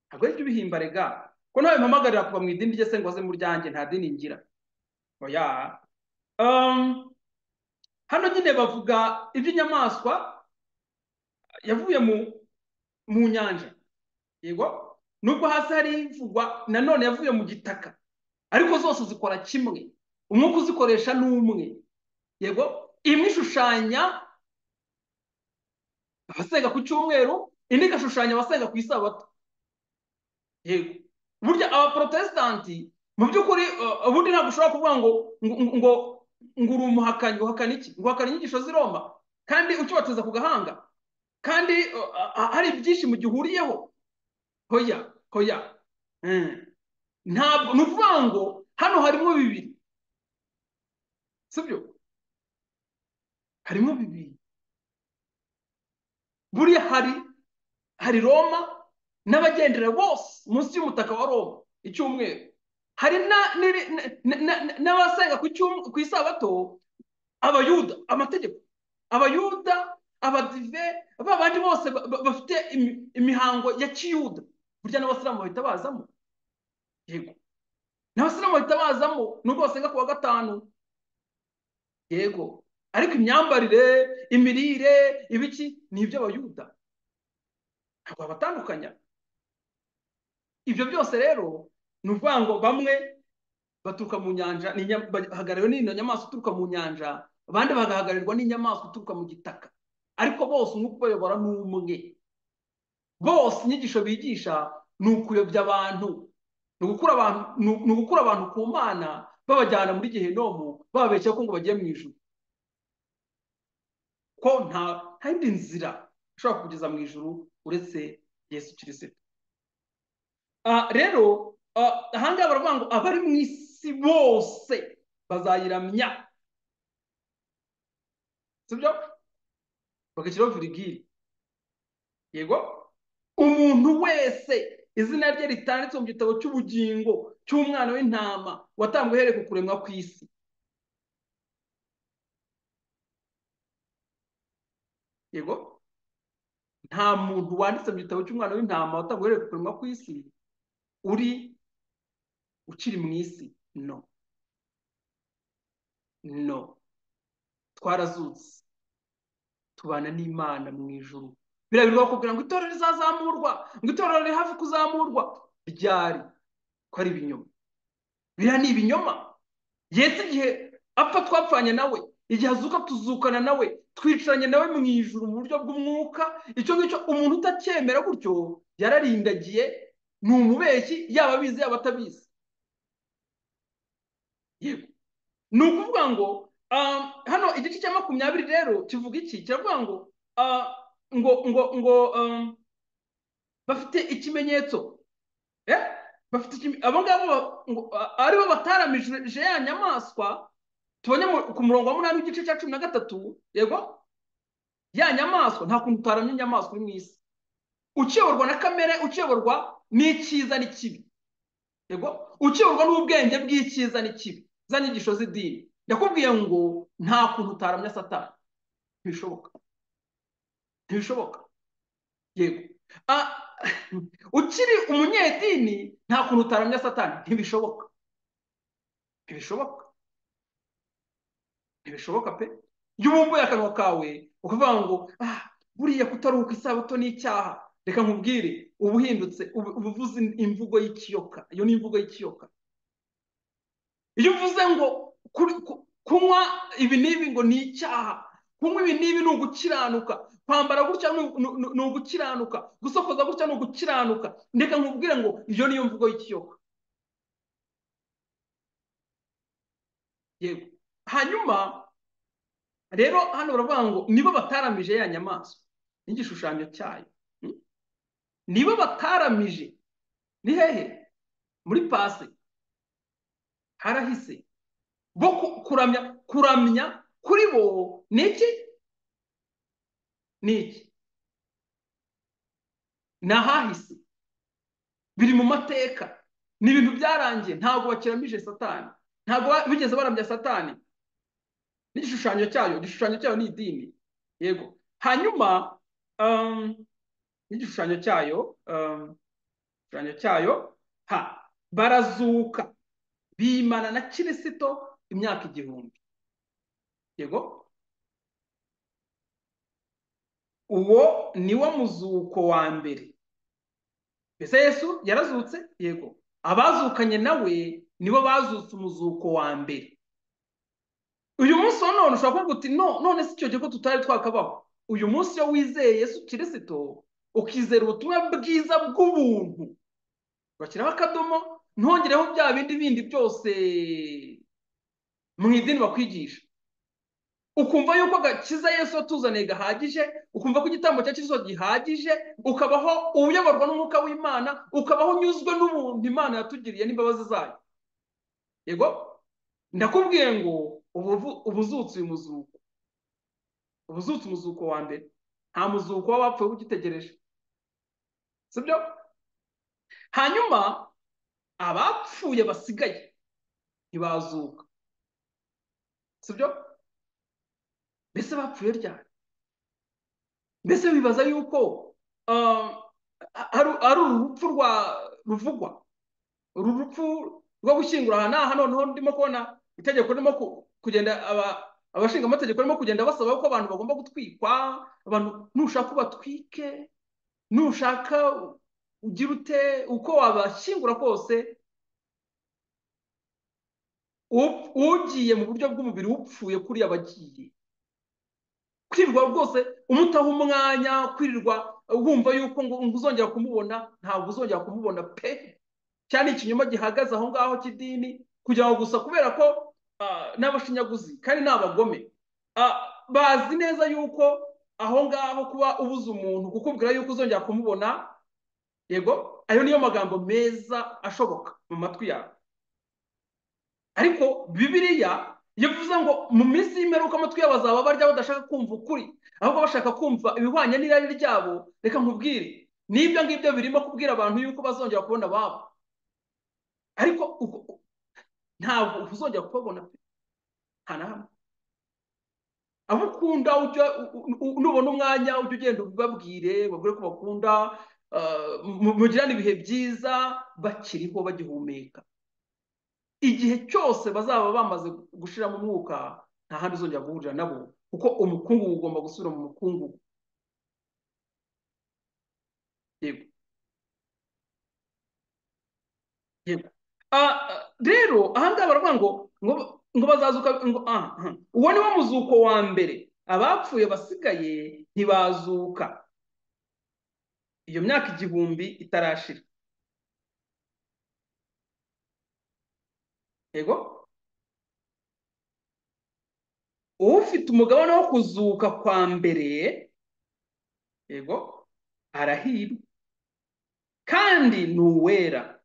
Ntabwo ari jye ubihimba rega. Ko nawe mpamagarira kuva mu idini rye se ngo aze mu ryanjye, nta dini ngira. Oya. Hano nyine bavuga iby'inyamaswa yavuye mu nyanja. Yego? Nubwo hasi hari ivugwa nanone yavuye mu gitaka, ariko zose zikora kimwe, umwuka uzikoresha ni umwe. Yego? Imwe ishushanya abasenga ku cyumweru, indi igashushanya abasenga ku isabato. Yego. Burya abaprotestanti mu by'ukuri ubundi ntabwo ushobora kuvuga ngo ngo ngo uri umuhakanyi. Uhakana iki? Ngo uhakana inyigisho z'i Roma kandi ukibateza ku gahanga, kandi hari byinshi mu gihuriyeho. Hoya, hoya. Ntabwo ni ukuvuga ngo hano harimo bibiri, sibyo? Harimo bibiri. Buriya hari Roma n'abagendera bose munsi y'umutaka wa Roma icyumweru, hari n'abasenga ku isabato, abayuda, amategeko, abayuda, abadive, babandi bose bafite imihango ya kiyuda. Burya n'abasilamu bahita bazamo. Yego, n'abasilamu bahita bazamo nubwo basenga ku wa 5. Yego, ariko imyambarire, imirire, ibiki ni iby'abayuda, ntabwo babatandukanya. Ibyo byose rero ni ukuvuga ngo bamwe baturuka mu nyanja, bahagarariwe n'ino nyamaswa ituruka mu nyanja, abandi bagahagararirwa n'inyamaswa ituruka mu gitaka, ariko bose umwuka ubayobora ni umwe. Bose inyigisho bigisha ni ukuyobya abantu, ni ugukura abantu ku Mana, babajyana muri gehinomu, bababeshya ko ngo bagiye mu ijuru, ko nta yindi nzira ishobora kugeza mu ijuru uretse Yesu Kristo. Rero ahangaha baravuga ngo abari mu isi bose bazayiramya, sibyo? Bagashyiraho virigile. Yego, umuntu wese izina rye ritanditse mu gitabo cy'ubugingo cy'umwana w'intama watambwe uhereye ku kuremwa kw'isi. Yego, nta muntu wanditse mu gitabo cy'umwana w'intama watambwe uhereye ku kuremwa kw'isi uri ukiri mu isi. No, no, twarazutse tubana n'Imana mu ijuru. Birabirwa kugira ngo itorero rizazamurwa, ngo itorero riri hafi kuzamurwa. Ryari? Ko ari ibinyoma. Biriya ni ibinyoma. Yesu igihe apfa twapfanye nawe, igihe azuka tuzukana nawe, twicaranye nawe mu ijuru mu buryo bw'umwuka. Icyo ngicyo umuntu utacyemera gutyo yararindagiye, ni umubeshyi, yaba abizi yaba atabizi. Yego, ni ukuvuga ngo hano igice cya 20 rero kivuga iki? Kiravuga ngo ngo ngo ngo bafite ikimenyetso, bafite abo ngabo aribo bataramije ya nyamaswa tubonye ku murongo wa 8 w'igice cya 13. Yego, ya nyamaswa, nta kuntu utaramya inyamaswa uri mu isi, ukiyoborwa na kamere, ukiyoborwa n'icyiza n'ikibi. Yego, ukiyoborwa n'ubwenge bw'icyiza n'ikibi, za nyigisho z'idini. Ndakubwiye ngo nta kuntu utaramya Satani, ntibishoboka, ntibishoboka. Yego, ukiri umunyedini nta kuntu utaramya Satani, ntibishoboka, ntibishoboka, ntibishoboka pe. Iyo ubumbuye akanwa kawe ukavuga ngo buriya kutaruhuka isabato ni icyaha, reka nkubwire, uba uhindutse, uba uvuze imvugo y'ikiyoka. Iyo ni imvugo y'ikiyoka. Iyo uvuze ngo kunywa ibi n'ibi ngo ni icyaha, Kunywa ibi n'ibi ni ugukiranuka, kwambara gutya ni ugukiranuka, gusokoza gutya ni ugukiranuka. Ndeka nkubwire ngo iyo niyo mvugo y'ikiyoka. Yego. Hanyuma rero hano baravuga ngo nibo bataramije ya nyamaswa n'igishushanyo cyayo. Nibo bataramije. Ni hehe? Muri pase harahise. Bo kuramya kuri bo ni iki? Ni iki? Ni ahahise, biri mu mateka, ni ibintu byarangiye. Ntabwo bakiramije Satani, ntabwo bigeze baramya Satani n'igishushanyo cyayo. Igishushanyo cyayo ni idini. Yego. Hanyuma n'igishushanyo cyayo, igishushanyo cyayo ha barazuka bimana na Kirisito imyaka 1000. Yego. Uwo niwo muzuko wa mbere. Mbese Yesu yarazutse? Yego. Abazukanye nawe nibo bazutse umuzuko wa mbere. Uyu munsi wa none ushobora kuvuga uti no, none si icyo gihe ko tutari twakabaho. Uyu munsi iyo wizeye Yesu Kirisito, ukizera ubutumwa bwiza bw'ubuntu, ugashyiraho akadomo, ntongereho bya bindi byose mu idini bakwigisha, ukumva yuko agakiza Yesu atuzaniye gahagije, ukumva ko igitambo cya Kristo gihagije, ukabaho uyoborwa n'umwuka w'Imana, ukabaho unyuzwe n'ubuntu Imana yatugiriye n'imbabazi zayo. Yego, ndakubwiye ngo ubuzutse uyu muzuko, ubuzutse umuzuko wa mbere. Nta muzuko w'abapfuye ugitegereje, sibyo? Hanyuma abapfuye basigaye ntibazuka, sibyo? Mbese bapfuye ryari? Mbese bibaza yuko ari urupfu rwa ruvugwa, uru rupfu rwo gushyingura aha n'aha. Noneho ndimo kubona itegeko ririmo kugenda, abashinga amategeko barimo kugenda basaba ko abantu bagomba gutwikwa. Abantu nushaka ubatwike, nushaka ugira ute, uko wabashyingura kose, ugiye mu buryo bw'umubiri upfuye kuriya bagiye kwirirwa rwose umutaho umwanya, kwirirwa wumva yuko ngo uzongera kumubona, ntabwo uzongera kumubona pe. Cyane ikinyoma gihagaze aho ngaho cy'idini, kugira ngo gusa kubera ko n'abashinyaguzi kandi n'abagome bazi neza yuko aho ngaho kuba ubuze umuntu kukubwira yuko uzongera kumubona. Yego, ayo niyo magambo meza ashoboka mu matwi yawe. Ariko Bibiliya yavuze ngo mu minsi y'imperuka amatwi yabo bazaba barya badashaka kumva ukuri, ahubwo bashaka kumva ibihwanye n'irari ryabo. Reka nkubwire, n'ibyo ngibyo birimo kubwira abantu yuko bazongera kubona ababo, ariko ntabwo uzongera kubabona pe, nta na hamwe. Abo ukunda nubona umwanya ujye ugenda ubabwire, babwire ko bakunda, mugirane ibihe byiza bakiriho bagihumeka. Igihe cyose bazaba bamaze gushiramo umwuka, nta handi uzongera guhurira nabo, kuko umukungugu ugomba gusubira mu mukungugu. Yego. Yego. Rero aha ngaha baravuga ngo bazazuka, ngo uwo niwo muzuko wa mbere. Abapfuye basigaye ntibazuka iyo myaka 1000 itarashira. Yego, ufite umugabane wo kuzuka kwa mbere, yego, arahirwa kandi ni uwera.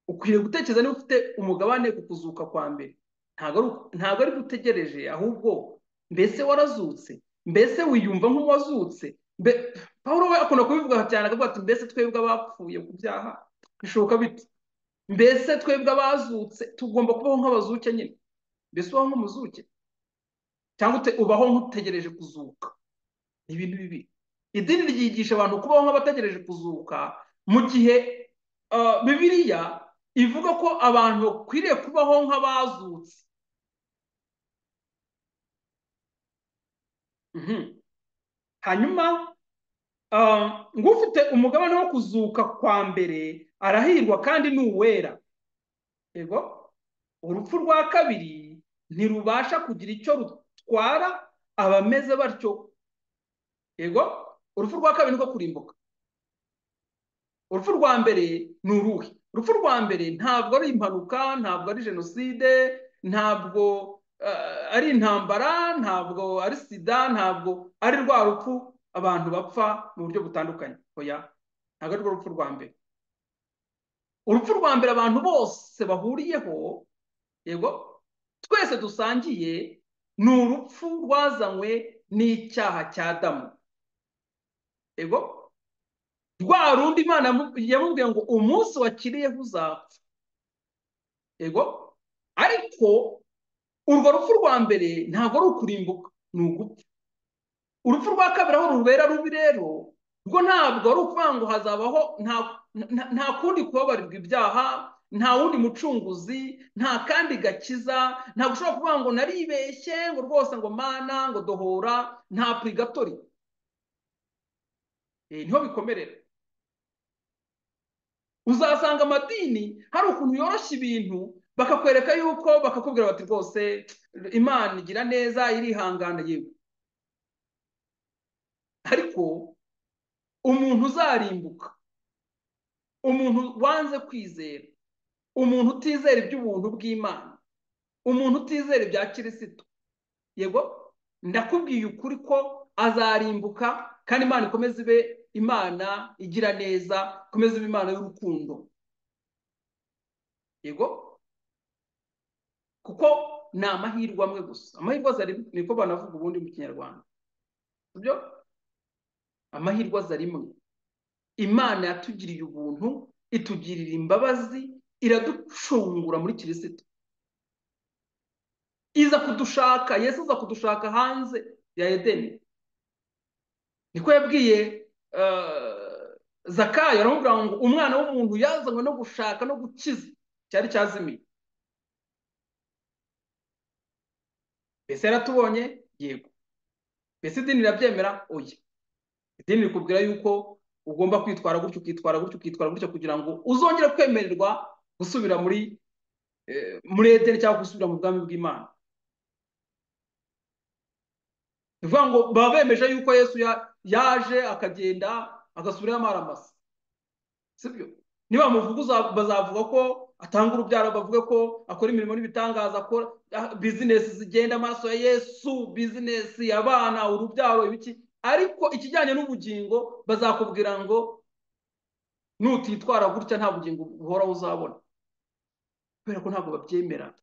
Ukwiriye gutekereza niba ufite umugabane ku kuzuka kwa mbere. Ntabwo ari gutegereje, ahubwo mbese warazutse, mbese wiyumva nk'uwazutse. Pawulo we akunda kubivuga cyane, akavuga ati mbese twebwe abapfuye ku byaha bishoboka bite? Mbese twebwe abazutse tugomba kubaho nk'abazuke nyine. Mbese ubaho nk'umuzuke cyangwa ubaho nk'utegereje kuzuka? Ni ibintu bibi. Idini ryigisha abantu kubaho nk'abategereje kuzuka, mu gihe Bibiliya ivuga ko abantu bakwiriye kubaho nk'abazutse. Hanyuma ngo ufite umugabane wo kuzuka kwa mbere arahirwa kandi ni uwera. Yego, urupfu rwa kabiri ntirubasha kugira icyo rutwara abameze batyo. Yego, urupfu rwa kabiri niko kurimbuka. Urupfu rwa mbere ni uruhe? Urupfu rwa mbere ntabwo ari impanuka, ntabwo ari jenoside, ntabwo ari intambara, ntabwo ari sida, ntabwo ari rwa rupfu abantu bapfa mu buryo butandukanye. Oya, ntabwo ari rwo rupfu rwa mbere. Urupfu rwa mbere abantu bose bahuriyeho, yego, twese dusangiye, ni urupfu rwazanywe n'icyaha cya Adamu. Yego, rwa rundi Imana yamubwiye ngo umunsi wakiriyeho uzapfa. Yego, ariko urwo rupfu rwa mbere ntabwo ari ukurimbuka, ni ugupfa. Urupfu rwa kabiri aho rubera rubi rero, rwo ntabwo ari ukuvuga ngo hazabaho nta kundi kubabarirwa ibyaha, nta wundi mucunguzi, nta kandi gakiza, ntabwo ushobora kuvuga ngo naribeshye, ngo rwose ngo mana, ngo dohora, nta purigatori. Niho bikomerera. Uzasanga amadini hari ukuntu yoroshya ibintu, bakakwereka yuko, bakakubwira bati rwose Imana igira neza, irihangana, yewe. Ariko umuntu uzarimbuka, umuntu wanze kwizera, umuntu utizera iby'ubuntu bw'Imana, umuntu utizera ibya Kirisito, yego, ndakubwiye ukuri ko azarimbuka. Kandi Imana ikomeze ibe Imana igira neza, ikomeze ibe Imana y'urukundo. Yego, kuko ni amahirwe amwe gusa. Amahirwe aza rimwe, niko banavuga ubundi mu Kinyarwanda, sibyo? Amahirwe aza rimwe. Imana yatugiriye ubuntu, itugirira imbabazi, iraducungura muri Kirisito, iza kudushaka. Yesu aza kudushaka hanze ya Edeni. Niko yabwiye Zakayo, aramubwira ngo umwana w'umuntu yazanywe no gushaka no gukiza cyari cyazimiye. Mbese yaratubonye? Yego. Mbese idini rirabyemera? Oya. Idini rikubwira yuko ugomba kwitwara gutyo, ukitwara gutyo, ukitwara gutyo, kugira ngo uzongere kwemererwa gusubira muri Edeni cyangwa gusubira mu bwami bw'Imana. Ni ukuvuga ngo baba bemeje yuko Yesu yaje akagenda agasubirayo amaramasa, sibyo? Niba bamuvuga bazavuga ko atanga urubyaro, bavuge ko akora imirimo n'ibitangaza, akora bizinesi zigenda, amaraso ya Yesu, bizinesi, abana, urubyaro, ibiki. Ariko ikijyanye n'ubugingo bazakubwira ngo nutitwara gutya nta bugingo buhoraho uzabona, kubera ko ntabwo babyemera.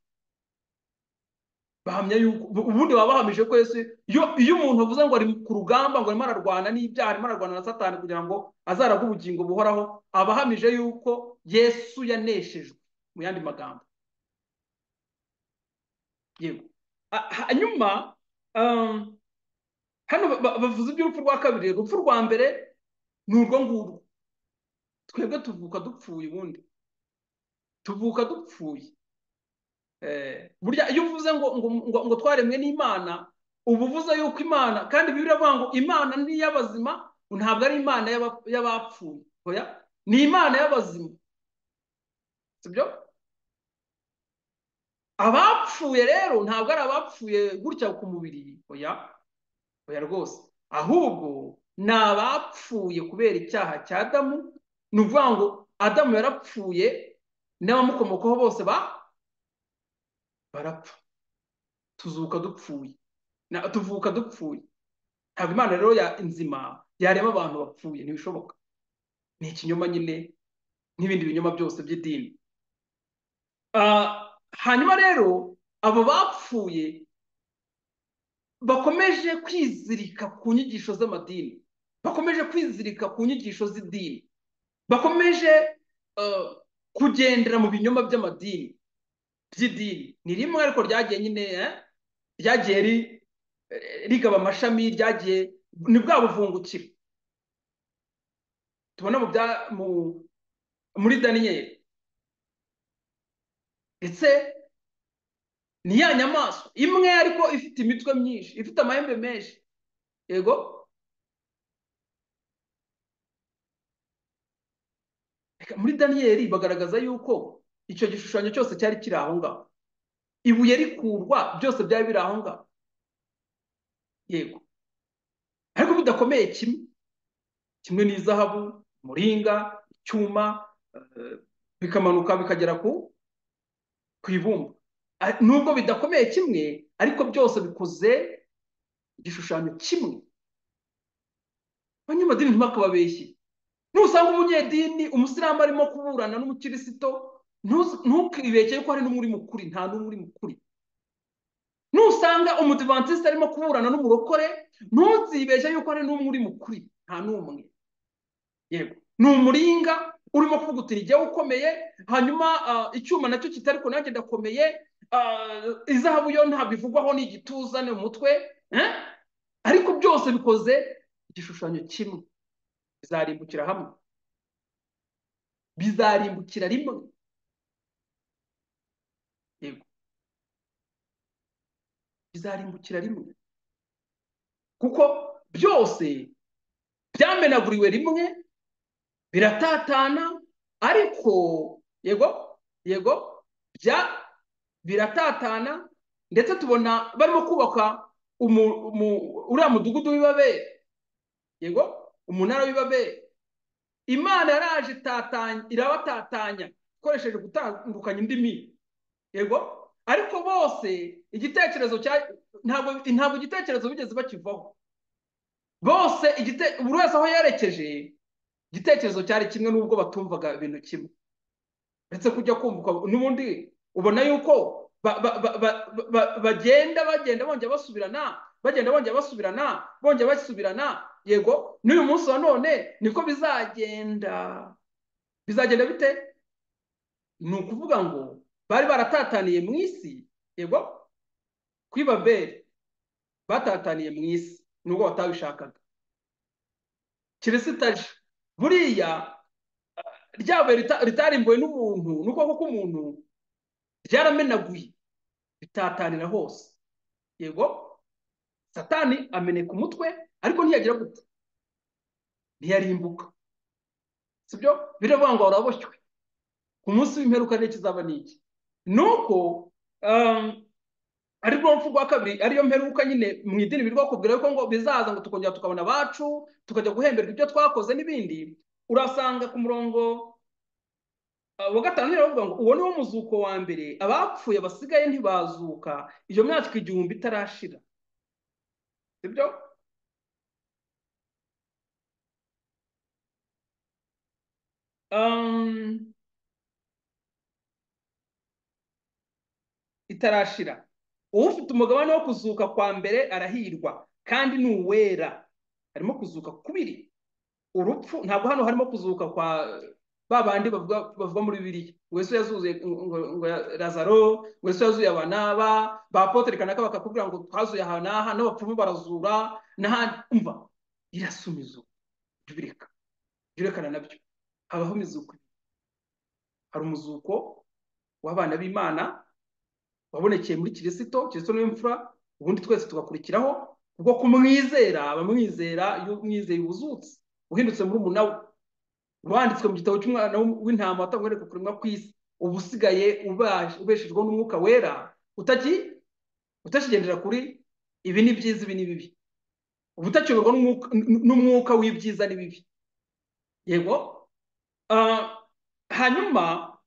Bahamya yuko ubundi baba bahamije ko Yesu, iyo umuntu avuze ngo ari ku rugamba, ngo arimo ararwana n'ibyaha, arimo ararwana na Satani kugira ngo azaragwe ubugingo buhoraho, aba ahamije yuko Yesu yaneshejwe, mu yandi magambo. Yego. Hanyuma hano bavuze iby'urupfu rwa kabiri. Urupfu rwa mbere ni urwo ngurwo. Twebwe tuvuka dupfuye, ubundi tuvuka dupfuye. Burya iyo uvuze ngo twaremwe n'Imana, uba uvuze yuko Imana, kandi Bibiliya iravuga ngo Imana ni iy'abazima, ntabwo ari Imana y'abapfuye. Oya, ni Imana y'abazima, sibyo? Abapfuye rero ntabwo ari abapfuye gutya ku mubiri, oya, oya rwose, ahubwo ni abapfuye kubera icyaha cya Adamu. Ni ukuvuga ngo Adamu yarapfuye n'abamukomokaho bose barapfa. Tuzuka dupfuye, tuvuka dupfuye. Ntabwo Imana rero ya nzima yarema abantu bapfuye, ntibishoboka. Ni ikinyoma nyine, nk'ibindi binyoma byose by'idini. Hanyuma rero abo bapfuye bakomeje kwizirika ku nyigisho z'amadini, bakomeje kwizirika ku nyigisho z'idini, bakomeje kugendera mu binyoma by'amadini by'idini. Ni rimwe ariko ryagiye nyine, ryagiye rigaba amashami, ryagiye ni bwa buvungukira tubona muri Daniyeli. Ndetse ni ya nyamaswa imwe ariko ifite imitwe myinshi, ifite amahembe menshi. Yego, muri Daniyeli bagaragaza yuko icyo gishushanyo cyose cyari kiri aho ngaho. Ibuye rikurwa byose byari biri aho ngaho. Yego, ariko bidakomeye kimwe. Kimwe n'izahabu, umuringa, icyuma, bikamanuka bikagera ku ibumba. Nubwo bidakomeye kimwe, ariko byose bikoze igishushanyo kimwe. Abanyamadini ntibakababeshye. Nusanga umunyedini, umusilamu arimo kuburana n'umukirisito, ntukibeshye ko hari n'umwe uri mukuri, nta n'umwe uri mukuri. Nusanga umudivantiste arimo kuburana n'umurokore, ntuzibeshye yuko hari n'umwe uri mukuri, nta n'umwe. Yego, ni umuringa urimo kuvuga uti nijye ukomeye, hanyuma icyuma nacyo kitari ko nanjye ndakomeye, izahabu yo ntabwo ivugwaho, ni igituza, ni umutwe, ariko byose bikoze igishushanyo kimwe. Bizarimbukira hamwe, bizarimbukira rimwe. Yego, bizarimbukira rimwe, kuko byose byamenaguriwe rimwe, biratatana. Ariko yego yego biratatana, ndetse tubona barimo kubaka uriya mudugudu w'Ibabeli. Yego, umunara w'Ibabeli. Imana yaraje irabatatanya ikoresheje gutandukanya indimi. Yego, ariko bose igitekerezo ntabwo igitekerezo bigeze bakivaho. Bose buri wese aho yerekeje igitekerezo cyari kimwe, nubwo batumvaga ibintu kimwe. Ndetse kujya kumva n'ubundi ubona yuko bagenda bongera basubirana, bagenda bongera basubirana, bongera basubirana. Yego, n'uyu munsi wa none niko bizagenda. Bizagenda bite? Ni ukuvuga ngo bari baratataniye mu isi. Yego, kuri Babeli batataniye mu isi nubwo batabishakaga. Kirisito aje, buriya ryabaye ritarimbuwe n'umuntu, n'ukuboko k'umuntu, ryaramenaguye bitatanira hose. Yego, Satani ameneka umutwe, ariko ntiyagira gute, ntiyarimbuka. Sibyo? Biravuga ngo araboshywe. Ku munsi w'imperuka n'ikizaba niki? Nuko ari rwo rupfu rwa kabiri, ariyo mperuka nyine mu idini birirwa kubwira yuko ngo bizaza, ngo tukongera tukabona abacu, tukajya guhemberwa ibyo twakoze n'ibindi. Urasanga ku murongo wa 5 baravuga ngo uwo ni wo muzuko wa mbere, abapfuye basigaye ntibazuka iyo myaka 1000 itarashira. Sibyo? Itarashira. Ufite umugabane wo kuzuka kwa mbere arahirwa, kandi ni uwera. Harimo kuzuka kubiri. Urupfu ntabwo hano harimo kuzuka kwa babandi bavuga muri Bibiliya, ngo Yesu yazuye ngo Lazaro, ngo Yesu yazuye aba n'aba, ba apotre kanaka bakakubwira ngo twazuye aha n'aha, n'abapfumu barazura n'ahandi. Umva, irasumizo, jya urekana nabyo. Habaho imizuko. Hari umuzuko w'abana b'Imana wabonekeye muri Kirisito, Kirisito niwe mfura, ubundi twese tugakurikiraho ubwo kumwizera. Abamwizera, iyo umwizeye ubuzutse, uhindutse muri we, wanditswe mu gitabo cy'umwana w'intama watangwa kuremwa kw'isi, uba usigaye ubeshejweho n'umwuka wera, utakigendera kuri ibi ni byiza ibi ni bibi, uba utakiyoborwa n'umwuka w'ibyiza n'ibibi. Yego. Hanyuma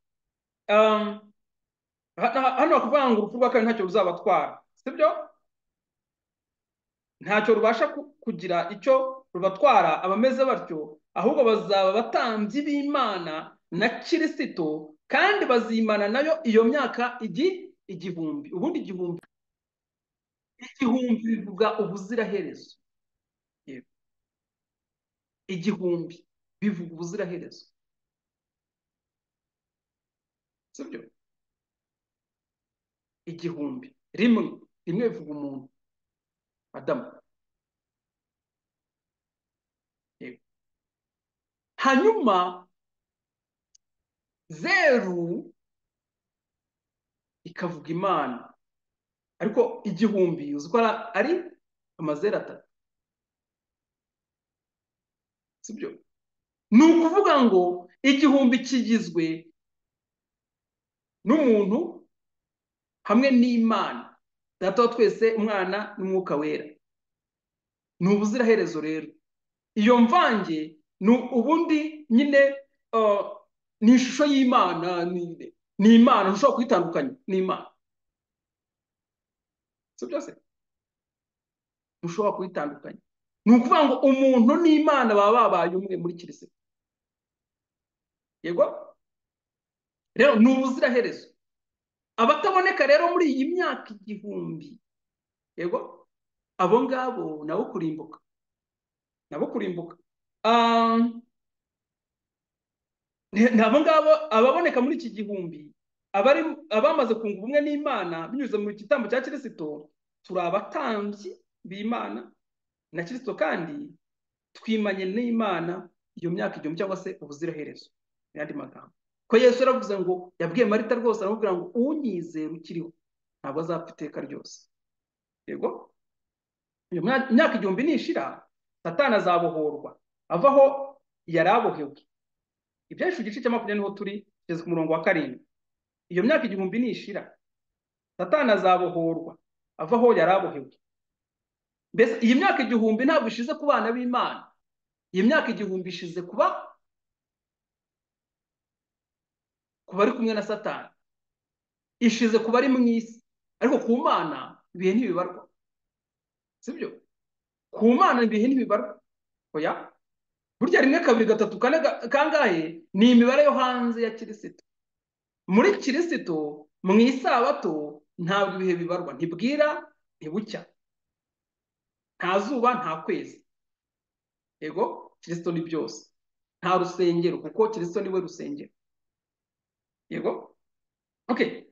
hano bakuvuga ngo urupfu rwa kabiri ntacyo ruzabatwara. Sibyo? Ntacyo rubasha kugira icyo rubatwara abameze batyo, ahubwo bazaba abatambyi b'Imana na Kirisito, kandi bazimana nayo iyo myaka 1000. Ubundi igihumbi bivuga ubuziraherezo. 1000 bivuga ubuziraherezo. Sibyo? 1000 rimwe rimwe bivuga umuntu Adamu. Hanyuma 0 ikavuga Imana, ariko 1000 uzi ko ari amazeru 3. Sibyo? Ni ukuvuga ngo 1000 kigizwe n'umuntu, Hamwe n'Imana Data wa twese, Umwana n'Umwuka Wera. Ni ubuziraherezo rero. Iyo mvange ni ubundi nyine, ni ishusho y'Imana, ni Imana, ntushobora kuyitandukanya n'Imana. Si byose ntushobora kuyitandukanya. Ni ukuvuga ngo umuntu n'Imana baba babaye umwe muri Kirisito. Yego rero ni ubuziraherezo. Abataboneka rero muri iyi myaka 1000, yego, abo ngabo nabo kurimbuka, nabo kurimbuka. Abo ngabo ababoneka muri iki 1000, abari abamaze kunga ubumwe n'Imana binyuze mu gitambo cya Kirisito, turi abatambyi b'Imana na Kirisito, kandi twimanye n'Imana iyo myaka 1000 cyangwa se ubuziraherezo. Mu yandi magambo, ko Yesu yaravuze ngo, yabwiye Marita rwose aramubwira ngo unyizera ukiriho ntabwo azapfa iteka ryose. Yego, iyo myaka 1000 nishira, Satani azabohorwa avaho yari abohewe. Ibyahishuwe igice cya 20 niho turi, kugeza ku murongo wa 7. Iyo myaka 1000 nishira, Satani azabohorwa avaho yari abohewe. Mbese iyi myaka 1000 ntabwo ishize ku bana b'Imana. Iyi myaka 1000 ishize kuba bari kumwe na Satani, ishize ku bari mu isi. Ariko ku Mana ibihe ntibibarwa, sibyo? Ku Mana ibihe ntibibarwa. Oya, burya 1 2 3 4 kangahe ni imibare yo hanze ya Kirisito. Muri Kirisito mu isabato ntabwo ibihe bibarwa, ntibwira ntibucya, nta zuba nta kwezi. Yego, Kirisito ni byose, nta rusengero kuko Kirisito niwe rusengero. Yego, okay.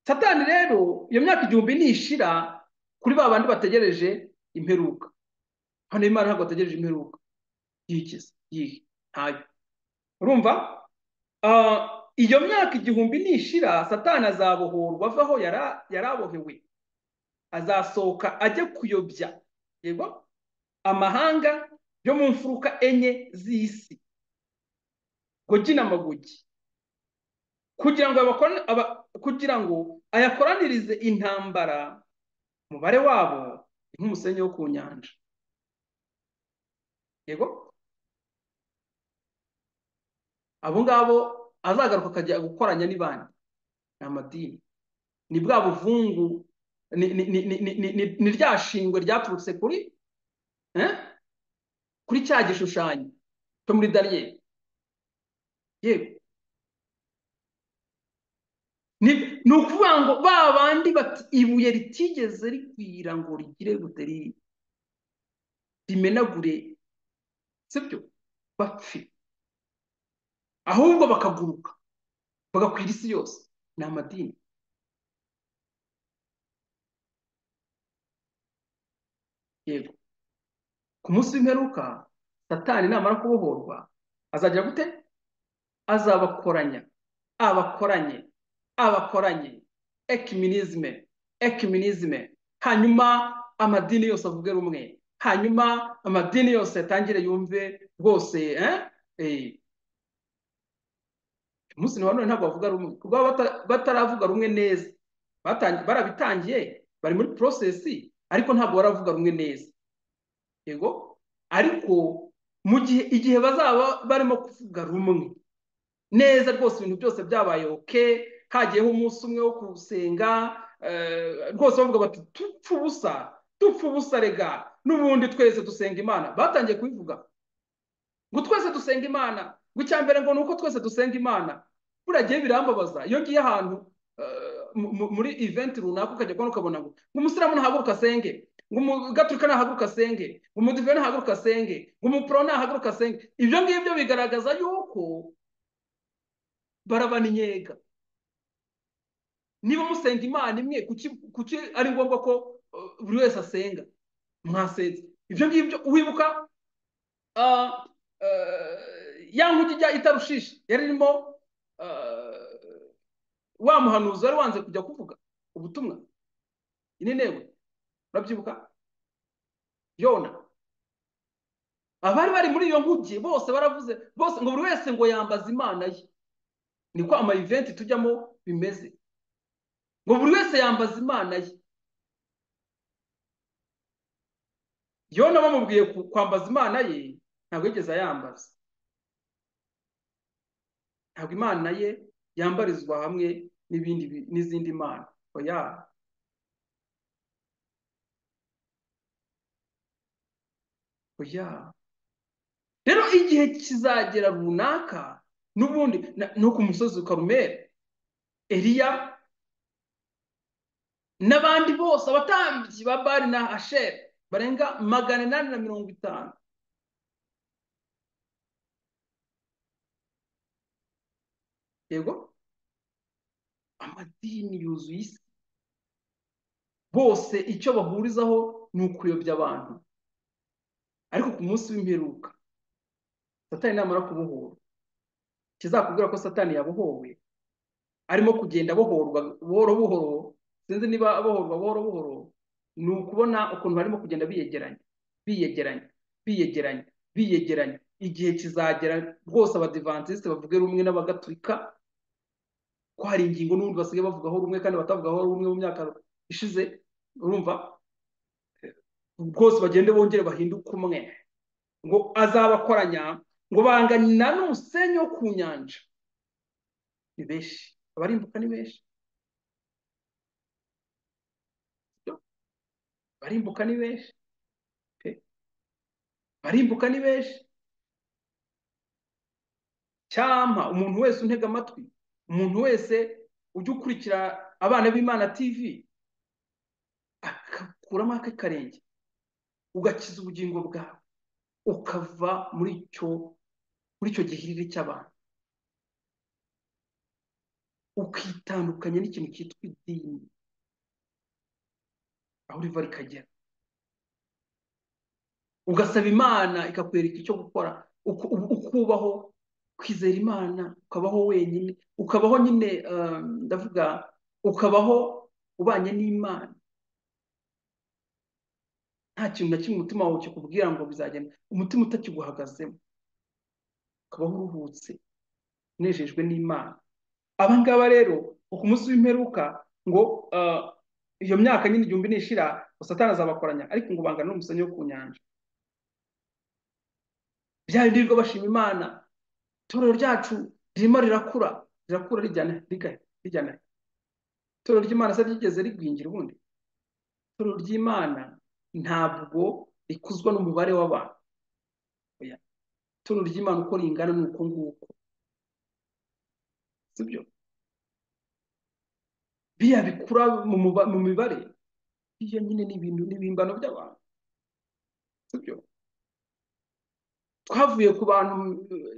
Satani rero iyo myaka 1000 nishira kuri ba bandi bategereje imperuka. Hano Imana ntabwo bategereje imperuka yikiza yihe ntayo. Urumva, iyo myaka 1000 nishira, Satani azabohorwa avaho yarabohewe, azasohoka ajye kuyobya, yego, amahanga yo mu mfuruka 4 z'isi, Gogi na Magogi, kugira ngo ayakoranirize intambara. Umubare wabo ni nk'umusenyi wo ku nyanja. Yego, abo ngabo azagaruka akajya gukoranya n'ibandi, ni amadini, ni bwa buvungu, ni rya shingwe ryaturutse kuri cya gishushanyo cyo muri Daniyeli. Yego, ni ukuvuga ngo ba bandi bati ibuye ritigeze rikwira ngo rigire gute, rimenagure, sibyo, bapfe, ahubwo bakaguruka bagakwira isi yose. Ni amadini. Yego, ku munsi w'imperuka Satani namara kubohorwa azagira gute? Azabakoranya, abakoranye, abakoranye, ecumenisme, ecumenisme. Hanyuma amadini yose avuge rumwe, hanyuma amadini yose atangire yumve rwose. Umunsi wa none ntabwo bavuga rumwe, kuko bataravuga rumwe neza, barabitangiye, bari muri process, ariko ntabwo baravuga rumwe neza. Yego, ariko mu gihe igihe bazaba barimo kuvuga rumwe neza rwose, ibintu byose byabaye okay, hagiyeho umunsi umwe wo gusenga, rwose bavuga bati tupfa ubusa, dupfa ubusa rega, n'ubundi twese dusenga Imana. Batangiye kubivuga ngo twese dusenga Imana, ngo icya mbere ngo nuko twese dusenga Imana. Buragiye birambabaza iyo ngiye ahantu muri event runaka, ukajya kubona ukabona ngo umusilamu nahaguruka asenge, ngo umugaturika nahaguruka asenge, ngo umudive nahaguruka asenge, ngo umupro nahaguruka asenge. Ibyo ngibyo bigaragaza yuko barabaninyega. Niba musenga Imana imwe, kuki ari ngombwa ko buri wese asenga? Mwasenze ibyo ngibyo. Wibuka ya nkugi ijya itarushisha yari irimo wa muhanuzi wari wanze kujya kuvuga ubutumwa Ninewe, urabyibuka? Yona. Abari bari muri iyo nkugi bose baravuze, bose ngo buri wese ngo yambaza Imana ye. Niko ama event tujyamo bimeze. Ngo buri wese yambaza Imana ye. Yona bamubwiye kwambaza Imana ye, ntabwo yigeze ayambaza. Ntabwo Imana ye yambarizwa hamwe n'ibindi n'izindi mana. Oya. Oya. Rero igihe kizagera runaka n'ubundi no ku musozi Karumeli, Eliya n'abandi bose abatambyi ba Bali na Asheri barenga 850. Yego, amadini yuzuye isi, bose icyo bahurizaho ni ukuyobya abantu. Ariko ku munsi w'imperuka Satani namara kubohora, kizakubwira ko Satani yabohowe, arimo kugenda abohorwa buhoro buhoro, sinzi niba abohorwa buhoro buhoro, ni ukubona ukuntu barimo kugenda biyegeranya biyegeranya biyegeranya biyegeranya. Igihe kizagera rwose abadivantisite bavuge rumwe n'abagatulika, ko hari ingingo n'ubundi basigaye bavugaho rumwe kandi batavugaho rumwe mu myaka ishize, urumva rwose bagende bongere bahinduke umwe. Ngo azabakoranya ngo bangana n'umusenyi wo ku nyanja. Ni benshi, abarimbuka ni benshi, barimbuka ni benshi, barimbuka ni benshi. Cyampa umuntu wese untega amatwi, umuntu wese ujya ukurikira Abana b'Imana TV, akakuramo ake karenge, ugakiza ubugingo bwawe, ukava muri icyo gihiriri cy'abantu, ukitandukanya n'ikintu cyitwa idini, aho riva rikagera, ugasaba Imana ikakwereka icyo gukora, ukubaho kwizera Imana, ukabaho wenyine, ukabaho nyine, ndavuga ukabaho ubanye n'Imana, nta kintu na kimwe umutima wawe kikubwira ngo bizagenda, umutima utakiguhagazemo, ukabaho uruhutse unejejwe n'Imana. Aba ngaba rero ku munsi w'imperuka ngo iyo myaka nyine 1000 nishira, Satani azabakoranya, ariko ngo bangana n'umusenyi wo ku nyanja. Bya bindi birirwa bashima Imana, itorero ryacu ririmo rirakura, rirakura rijyana rijyana. Itorero ry'Imana se ryigeze rigwingira ubundi? Itorero ry'Imana ntabwo rikuzwa n'umubare w'abantu. Oya. Itorero ry'Imana uko ringana ni uko nguko, sibyo? Biya bikura mu mibare, iyo nyine ni ibintu n'ibihimbano by'abantu, sibyo? Twavuye ku bantu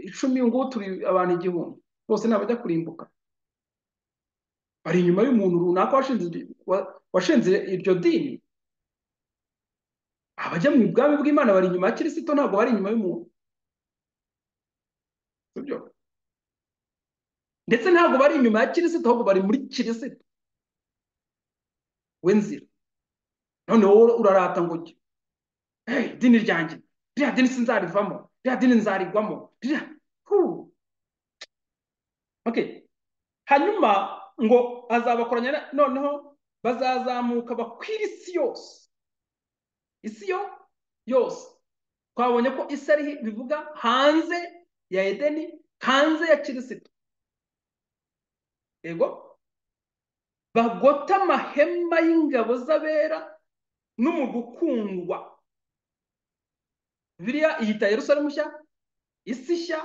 10 ngo turi abantu 1000, bose nabajya kurimbuka, bari inyuma y'umuntu runaka washinze iryo dini. Abajya mu bwami bw'Imana bari inyuma ya Kristo, ntabwo bari inyuma y'umuntu, sibyo? Ndetse ntabwo bari inyuma ya Kristo, ahubwo bari muri Kristo we nzira. None wowe urarata ngo hey, idini ryanjye, ririya dini sinzarivamo, ririya dini nzarigwamo, ririya. Okay. Hanyuma ngo azabakoranya, noneho bazazamuka bakwira isi yose. Isi yo yose. Twabonye ko isi ari bivuga hanze ya Edeni, hanze ya Kristo. Yego, bagota amahema y'ingabo z'abera n'umugukundwa. Bibiliya iyita Yerusalemu nshya, isi nshya,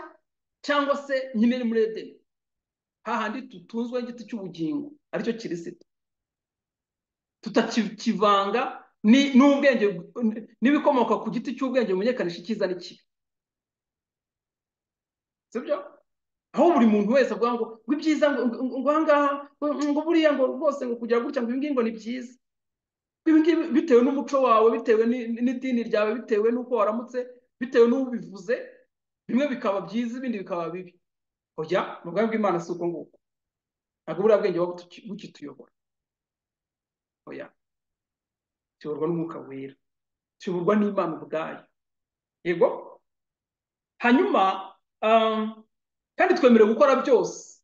cyangwa se nyine ni muri Edeni, hahandi tutunzwe n'igiti cy'ubugingo aricyo Kristo, tutakivanga n'ubwenge n'ibikomoka ku giti cy'ubwenge bumenyekanisha icyiza n'ikibi, sibyo? Aho buri muntu wese avuga ngo ibyiza ngo ahangaha ngo buriya ngo rwose ngo kugira gutya ngo ibi ngibi ngo ni byiza, ibi ngibi bitewe n'umuco wawe, bitewe n'idini ryawe, bitewe n'uko waramutse, bitewe n'ubivuze, bimwe bikaba byiza ibindi bikaba bibi. Oya, mu bwami bw'Imana si uko nguko. Ntabwo buriya bwenge buba bukituyobora. Oya, tuyoborwa n'Umwuka Wera, tuyoborwa n'Imana ubwayo. Yego. Hanyuma kandi twemerewe gukora byose.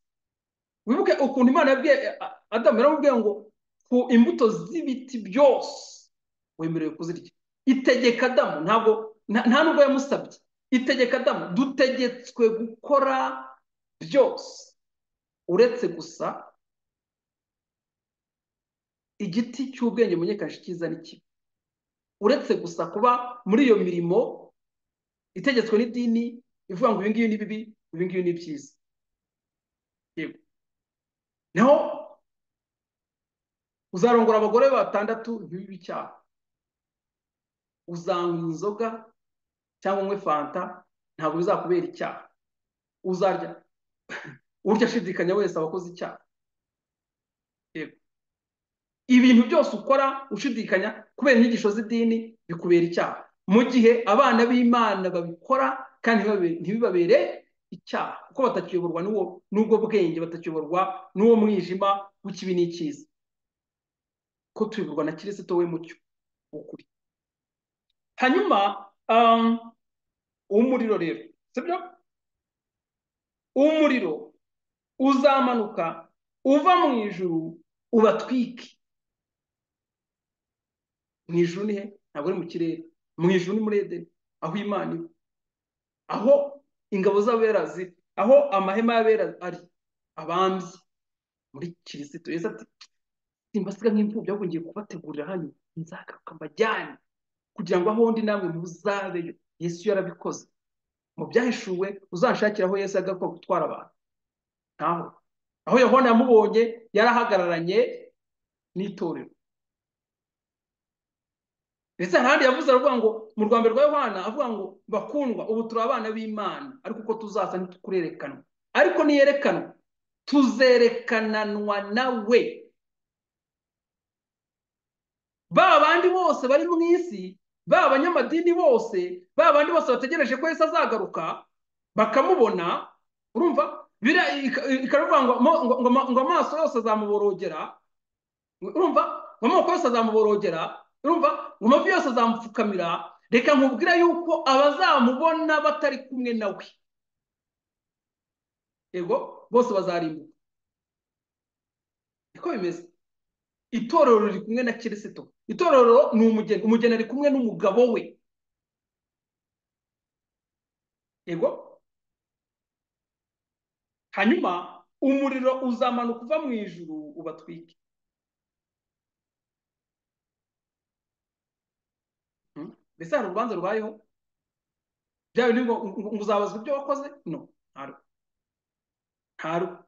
Wibuke ukuntu Imana yabwiye Adamu, yaramubwiye ngo Ku imbuto z'ibiti byose wemerewe kuzirya. Itegeka Adamu, ntabwo nta nubwo yamusabye, itegeka Adamu, dutegetswe gukora byose uretse gusa igiti cy'ubwenge bumenyekanisha icyiza n'ikibi, uretse gusa kuba muri iyo mirimo itegetswe n'idini ivuga ngo ibi ngibi ni bibi, ibi ngibi ni byiza. Yego, naho uzarongora abagore batandatu ntibibe icyaha, uzanywa inzoga cyangwa unywe fanta ntabwo bizakubera icyaha, uzarya urya ashidikanya wese aba akoze icyaha. Yego, ibintu byose ukora ushidikanya kubera inyigisho z'idini bikubera icyaha, mu gihe abana b'Imana babikora kandi ntibibabere icyaha, kuko batakiyoborwa n'ubwo bwenge, batakiyoborwa n'uwo mwijima w'ikibi n'icyiza, ko tuyoborwa na Kristo we mucyo w'ukuri. Hanyuma umuriro rero, sibyo? Umuriro uzamanuka uva mu ijuru ubatwike. Mu ijuru ni he? Ntabwo ari mu kirere. Mu ijuru ni muri Edeni, aho Imana iba, aho ingabo z'abera ziri, aho amahema y'abera ari, abambye muri Kristo. Yesu ati simbasiga nk'imfubyi, ahubwo ngiye kubategurira hano, nzagaruka mbajyane kugira ngo aho ndi namwe muzabeyo. Yesu yarabikoze. Mu byahishuwe uzanshakira aho Yesu yagaruka gutwara abantu, ntaho. Aho Yohana yamubonye yarahagararanye n'itorero. Ndetse ahandi yavuze aravuga ngo mu rwambere rwa Yohana avuga ngo bakundwa, ubu turi abana b'Imana, ariko uko tuzaza ntitukurerekanwa, ariko niyerekanwa tuzerekananwa nawe. Ba bandi bose bari mu isi, ba banyamadini bose, ba bandi bose bategereje ko Yesu azagaruka bakamubona, urumva ikavuga ngo amaso yose azamuborogera, urumva ngo amoko yose azamuborogera, urumva ngo amavi yose azamupfukamira. Reka nkubwira yuko abazamubona batari kumwe nawe, yego, bose bazarimbuka. Niko bimeze. Itorero riri kumwe na Kristo. Itorero ni umugeni, umugeni ari kumwe n'umugabo we. Yego. Hanyuma umuriro uzamanuka uva mu ijuru ubatwike. Mbese hari urubanza rubayeho? Bya bindi ngo uzabazwa ibyo wakoze? No, ntarwo. Ntarwo.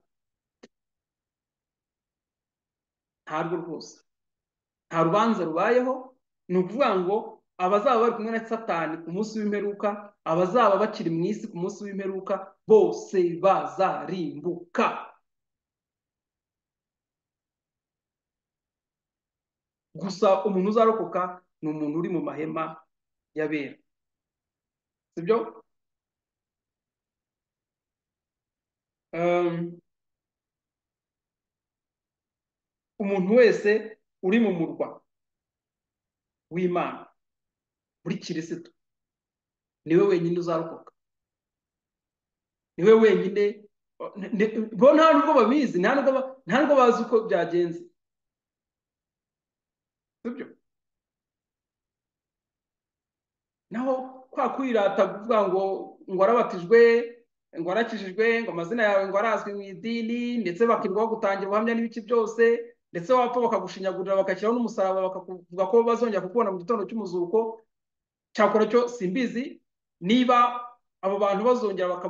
Ntarwo rwose. Nta rubanza rubayeho. Ni ukuvuga ngo abazaba bari kumwe na Satani ku munsi w'imperuka, abazaba bakiri mu isi ku munsi w'imperuka, bose bazarimbuka. Gusa umuntu uzarokoka ni umuntu uri mu mahema y'abera, sibyo? Umuntu wese uri mu murwa w'Imana muri Kristo niwe wenyine uzarokoka, niwe wenyine. Bo nta nubwo babizi, nta nubwo bazi uko byagenze, sibyo? Naho kwa kwirata kuvuga ngo warabatijwe, ngo warakijijwe, ngo amazina yawe ngo arazwi mu idini, ndetse bakirwaho gutangira ubuhamya n'ibiki byose, ndetse wapfa bakagushinyagurira bakashyiraho n'umusaraba bakakuvuga ko bazongera kukubona mu gitondo cy'umuzuko. Cyakora cyo simbizi niba abo bantu bazongera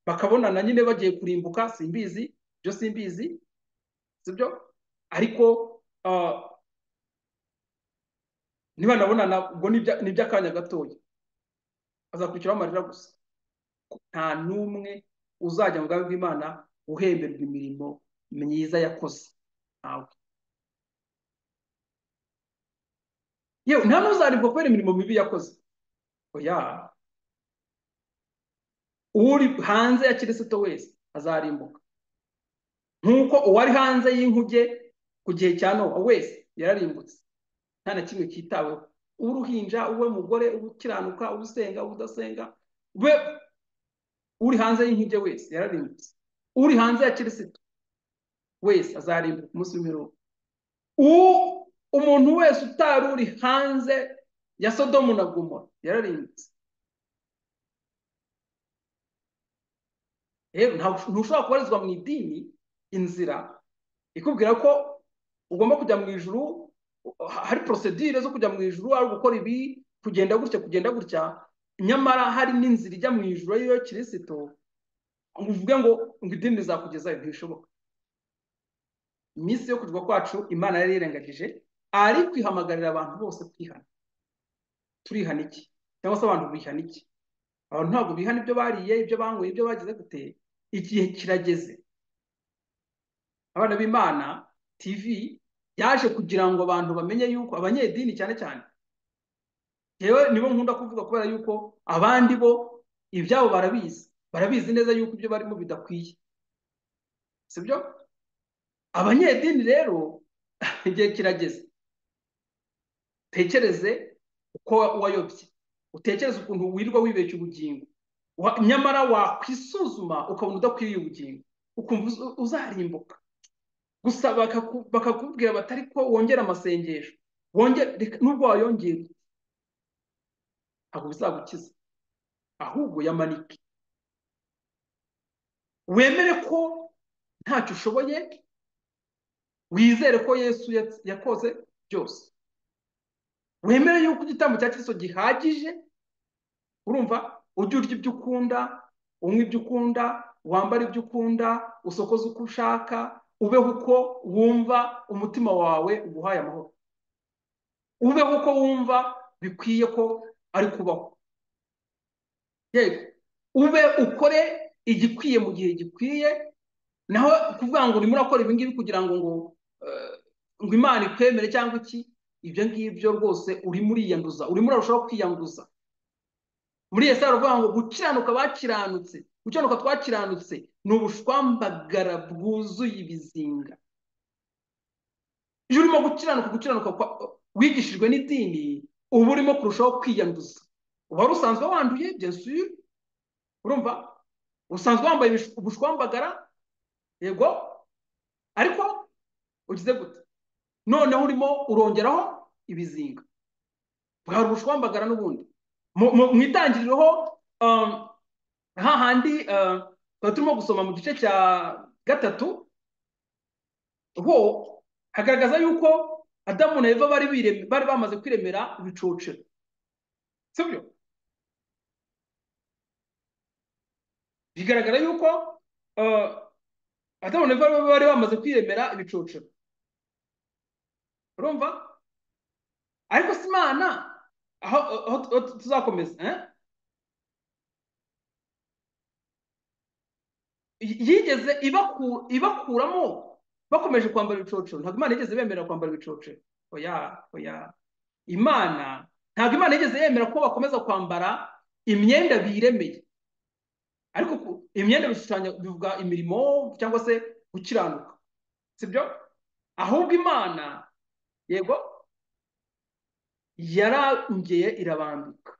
bakabonana nyine bagiye kurimbuka, simbizi, byo simbizi, sibyo? Ariko niba nabonana ubwo ni iby'akanya gatoya, azakurikiraho amarira gusa. Nta n'umwe uzajya mu bwami bw'Imana uhemberwa imirimo myiza yakoze, ntawe. Yewe nta n'uzaribwa kubera imirimo mibi yakoze, oya. Uri hanze ya Kristo wese azarimbuka, nk'uko uwari hanze y'inkuge ku gihe cya Nowa wese yararimbutse, nta na kimwe cyitaweho. Uruhinja, uwe mugore, ukiranuka, usenga, udasenga, we uri hanze y'inkuge wese yararimbutse. Uri hanze ya Kristo wese azarimbuka umunsi w'imperuka. Umuntu wese utari uri hanze ya Sodomu na Gomora yararimbutse. Rero ntushobora kubarizwa mu idini inzira ikubwira ko ugomba kujya mu ijuru, hari procedure zo kujya mu ijuru, ari gukora ibi, kugenda gutya, kugenda gutya, nyamara hari n'inzira ijya mu ijuru ariyo Kirisito, ngo uvuge ngo idini rizakugezayo, ntibishoboka. Iminsi yo kujwa kwacu Imana yari yirengagije, ariko ihamagarira abantu bose kwihana. Turihana iki? Cyangwa se abantu bihana iki? Abantu ntabwo bihana ibyo bariye, ibyo banyweye, ibyo bagize gute. Igihe kirageze. Abana b'Imana TV yaje kugira ngo abantu bamenye yuko abanyedini cyane cyane, yewe nibo nkunda kuvuga kubera yuko abandi bo ibyabo barabizi, barabizi neza yuko ibyo barimo bidakwiye, sibyo? Abanyedini rero igihe kirageze, tekereze uko wayobye, utekereze ukuntu wirirwa wibeshya ubugingo, nyamara wakwisuzuma ukabona udakwiriye ubugingo, ukumva uzarimbuka. Gusa bakakubwira batari ko wongera amasengesho, wongere nubwo wayongera ntabwo bizagukiza, ahubwo yamanike, wemere ko ntacyo ushoboye, wizere ko Yesu yakoze byose, wemere yuko igitambo cya Kristo gihagije. Urumva, ujye urya ibyo ukunda, unywa ibyo ukunda, wambara ibyo ukunda, usokoze uko ushaka, ubeho uko wumva umutima wawe uguhaye amahoro, ubeho uko wumva bikwiye ko ari kubaho. Yego, ube ukore igikwiye mu gihe gikwiye, naho kuvuga ngo urimo urakora ibi ngibi kugira ngo ngo Imana ikwemere cyangwa iki, ibyo ngibyo rwose urimo uriyanduza, urimo urarushaho kwiyanduza. Muri Yesaya aravuga ngo gukiranuka bakiranutse, gukiranuka twakiranutse ni ubushwambagara bwuzuye ibizinga. Iyo urimo gukiranuka, gukiranuka wigishijwe n'idini, uba urimo kurushaho kwiyanduza. Uba wari usanzwe wanduye, bien sûr, urumva usanzwe wambaye ubushwambagara, yego, ariko ugize gute? Noneho urimo urongeraho ibizinga, bwari ubushwambagara n'ubundi. Mu itangiriro hahandi turimo gusoma mu gice cya 3, ho hagaragaza yuko Adamu na Eva bari bamaze kwiremera ibicocero, sibyo? Bigaragara yuko Adamu na Eva bari bamaze kwiremera ibicocero, urumva? Ariko si Imana, aho tuzakomeza, yigeze ibakuramo bakomeje kwambara ibicocero. Ntabwo Imana yigeze bemera kwambara ibicocero. Oya, oya, Imana ntabwo Imana yigeze yemera ko bakomeza kwambara imyenda biremeye. Ariko imyenda bishushanya, bivuga imirimo cyangwa se gukiranuka, sibyo? Ahubwo Imana, yego, yarongeye irabambika.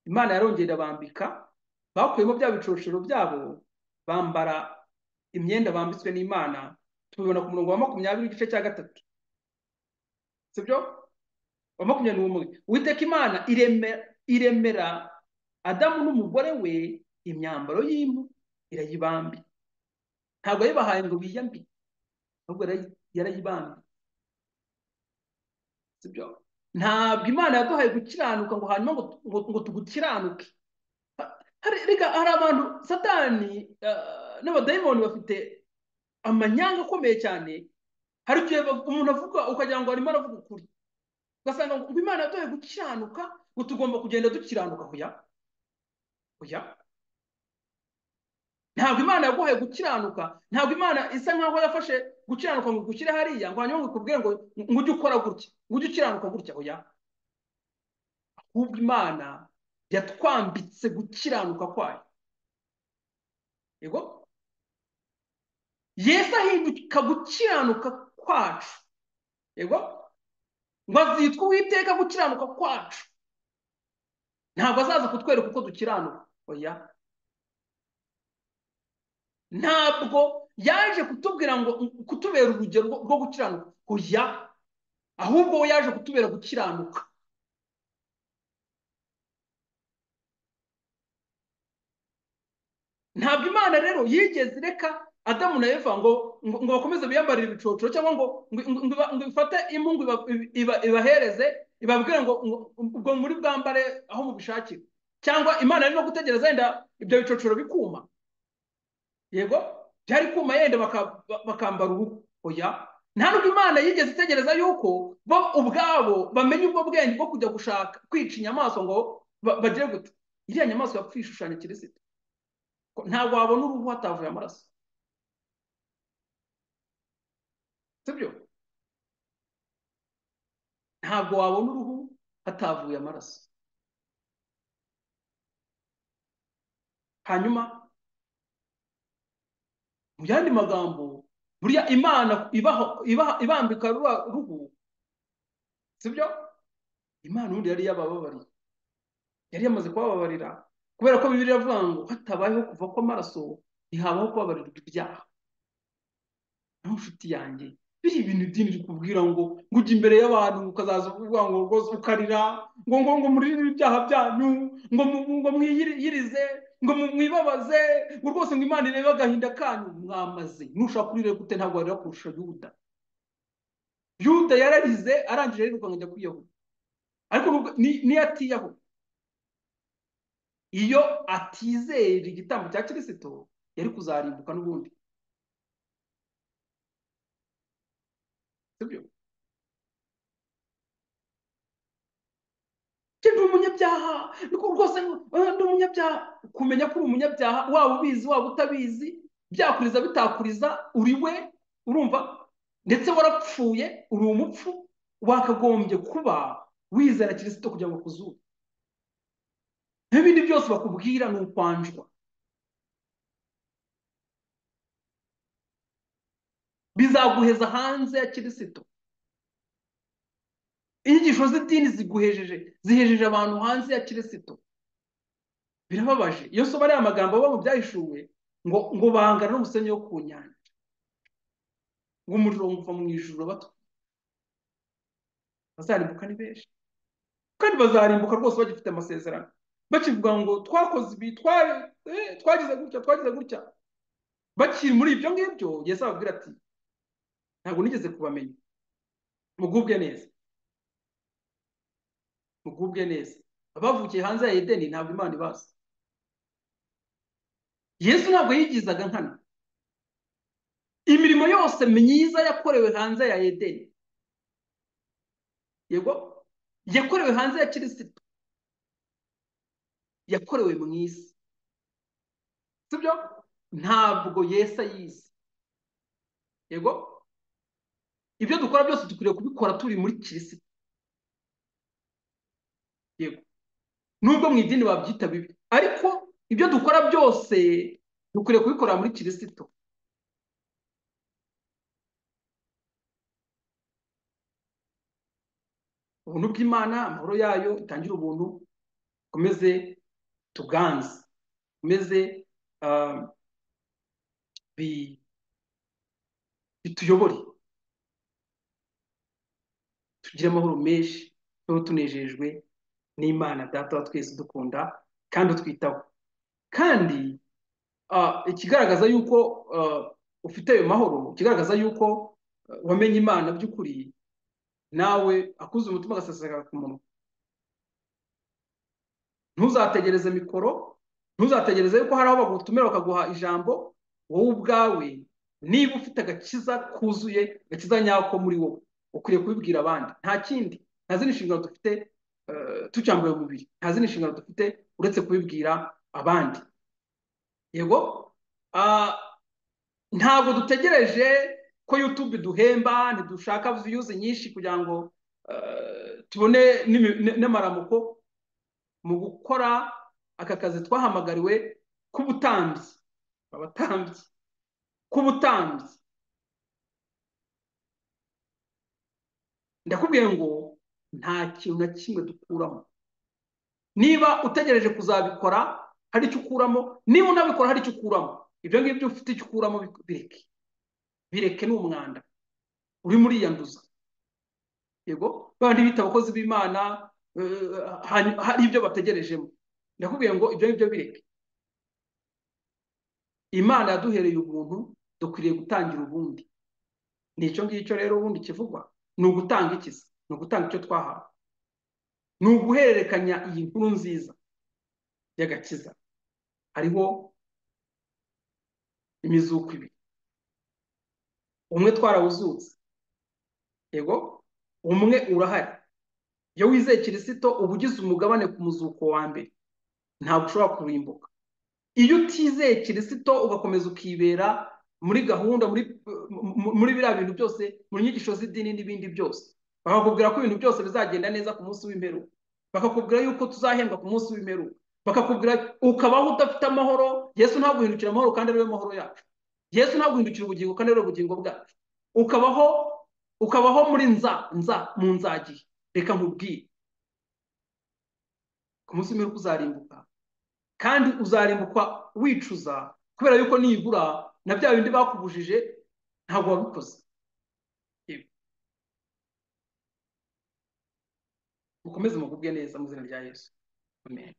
Imana yarongeye irabambika, bakuyemo bya bicocero byabo, bambara imyenda bambitswe n'Imana. Tubibona ku murongo wa 20 w'igice cya 3, sibyo? Wa 21, Uwiteka Imana iremera Adamu n'umugore we imyambaro y'impu, irayibambika. Ntabwo yayibahaye ngo biyambike, ahubwo yarayibambika, sibyo? Ntabwo Imana yaduhaye gukiranuka ngo hanyuma ngo tugukiranuke. Hari abantu, Satani n'abadayimoni bafite amanyanga akomeye cyane. Hari igihe umuntu avuga ukagira ngo arimo aravuga ukuri, ugasanga ngo Imana yaduhaye gukiranuka, ngo tugomba kugenda dukiranuka. Oya, oya, ntabwo Imana yaguhaye gukiranuka. Ntabwo Imana isa nkaho yafashe gukiranuka ngo igushyire hariya, ngo hanyuma ngo ikubwire ngo ujye ukora gutya, ngo ujye ukiranuka gutya. Oya, ahubwo Imana yatwambitse gukiranuka kwayo. Yego, Yesu ahinduka gukiranuka kwacu, yego, ngo azitwa Uwiteka gukiranuka kwacu. Ntabwo azaza kutwereka uko dukiranuka. Oya, ntabwo yaje kutubwira ngo kutubera urugero rwo gukiranuka. Oya, ahubwo we yaje kutubera gukiranuka. Ntabwo Imana rero yigeze ireka Adamu na Eva ngo bakomeze biyambarire ibicocoro, cyangwa ngo ifate impu ngo ibahereze, ibabwire ngo ubwo muri bwambare aho mubishakira. Cyangwa Imana yari no gutegereza yenda ibyo bicocoro bikuma. Yego, byari kuma yenda bakambara uruhu. Oya, nta nubwo Imana yigeze itegereza yuko bo ubwabo bamenye ubwo bwenge bwo kujya gushaka kwica inyamaswa ngo bagire gute. Iriya nyamaswa yapfuye ishushanya Kirisito. Ntabwo wabona uruhu hatavuye amaraso. Sibyo? Ntabwo wabona uruhu hatavuye amaraso. Hanyuma mu yandi magambo, buriya Imana ibambika ruhu, sibyo? Imana ubundi yari yabababariye, yari yamaze kubababarira, kubera ko Bibiliya iravuga ngo hatabayeho kuva kw'amaraso ntihabaho kubabarirwa ibyaha. Naho nshuti yanjye, biri ibintu idini rikubwira ngo ujye imbere y'abantu ukazaza uvuga ngo rwose ukarira ngo ngo ngo muririre ibyaha byanyu, ngo mwiyirize, ngo mwibabaze, ngo rwose ngo Imana irebe agahinda kanyu. Mwamaze nushaka kurira gute, ntabwo warira kurusha Yuda. Yuda yararize arangije arirukanka ajya kwiyahura. Ariko niyo atiyahura, iyo atizera igitambo cya Kirisito yari kuzarimbuka n'ubundi. Sibyo? Ndi umunyabyaha, niko rwose ndi umunyabyaha. Kumenya ko uri umunyabyaha, waba ubizi waba utabizi, byakuriza bitakuriza, uri we, urumva, ndetse warapfuye, uri umupfu, wakagombye kuba wizera Kirisito kugira ngo akuzure. N'ibindi byose bakubwira ni ukwanjwa. Bizaguheza hanze ya Kirisito. Inyigisho z'idini ziguhejeje, zihejeje abantu hanze ya Kirisito. Birababaje. Iyo soba ari amagambo aba mu byahishuwe ngo bangana n'umusenyi wo ku nyanja, ngo umuriro uva mu ijuru bato. Bazarimbuka ni benshi, kandi bazarimbuka rwose bagifite amasezerano, bakivuga ngo twakoze ibi, twagize gutya, twagize gutya. Bakiri muri ibyo ngibyo, Yesu ababwira ati ntabwo nigeze kubamenya, mugubwe neza, mugubwe neza. Abavukiye hanze ya Edeni ntabwo Imana ibazi. Yesu ntabwo yigizaga nkana. Imirimo yose myiza yakorewe hanze ya Edeni, yego, yakorewe hanze ya Kirisito, yakorewe mu isi. Sibyo? Ntabwo Yesu ayizi. Yego, ibyo dukora byose dukwiriye kubikora turi muri Kirisito. Yego, nubwo mu idini babyita bibi, ariko ibyo dukora byose dukwiriye kubikora muri Kirisito. Ubuntu bw'Imana, amahoro yayo itangira ubuntu, komeze tuganze, komeze bituyobore, tugire amahoro menshi, tube tunejejwe n'Imana Data wa twese dukunda kandi utwitaho. Kandi ikigaragaza yuko ufite ayo mahoro, ikigaragaza yuko wamenye Imana by'ukuri, nawe akuze umutima agaseseka ku munwa. Ntuzategereze mikoro, ntuzategereze yuko hari aho bagutumira bakaguha ijambo. Wowe ubwawe niba ufite agakiza kuzuye, agakiza nyako muri wowe, ukwiriye kubibwira abandi. Nta kindi, nta zindi nshingano dufite tucyambaye umubiri, nta zindi nshingano dufite uretse kubibwira abandi. Yego, ntabwo dutegereje ko YouTube duhemba, ntidushaka views nyinshi kugira ngo tubone n'amaramuko. Mu gukora aka kazi twahamagariwe k'ubutambyi, abatambyi k'ubutambyi. Ndakubwiye ngo nta kintu na kimwe dukuramo. Niba utegereje kuzabikora hari icyo ukuramo, niba unabikora hari icyo ukuramo. Ibyo ngibyo ufite icyo ukuramo, bireke, bireke, ni umwanda urimo uriyanduza. Yego, bandi bita abakozi b'Imana, hari ibyo bategerejemo. Ndakubwiye ngo ibyo ngibyo bireke. Imana yaduhereye ubuntu, dukwiriye gutangira ubundi. Ni icyo ngicyo rero ubundi kivugwa, ni ugutanga ikiza, ni ugutanga icyo twahawe, ni uguhererekanya iyi nkuru nziza y'agakiza. Hariho imizuko ibiri, umwe twarawuzutse, yego, umwe urahari. Iyo wizeye Kirisito uba ugize umugabane ku muzuko wa mbere, ntabwo ushobora kurimbuka. Iyo utizeye Kirisito ugakomeza ukibera muri gahunda, muri biriya bintu byose, mu nyigisho z'idini n'ibindi byose, bakakubwira ko ibintu byose bizagenda neza ku munsi w'imperuka, bakakubwira yuko tuzahembwa ku munsi w'imperuka, bakakubwira, ukabaho udafite amahoro. Yesu ntaguhindukira amahoro kandi ariwe mahoro yacu. Yesu ntaguhindukira ubugingo kandi ariwe bugingo bwacu. Ukabaho muri nza nza mu nzagihe. Reka nkubwire, ku munsi w'imperuka uzarimbuka, kandi uzarimbuka wicuza, kubera yuko nibura na bya bindi bakubujije ntabwo wabikoze. Mukomeze mugubwe neza mu izina rya Yesu. Amen.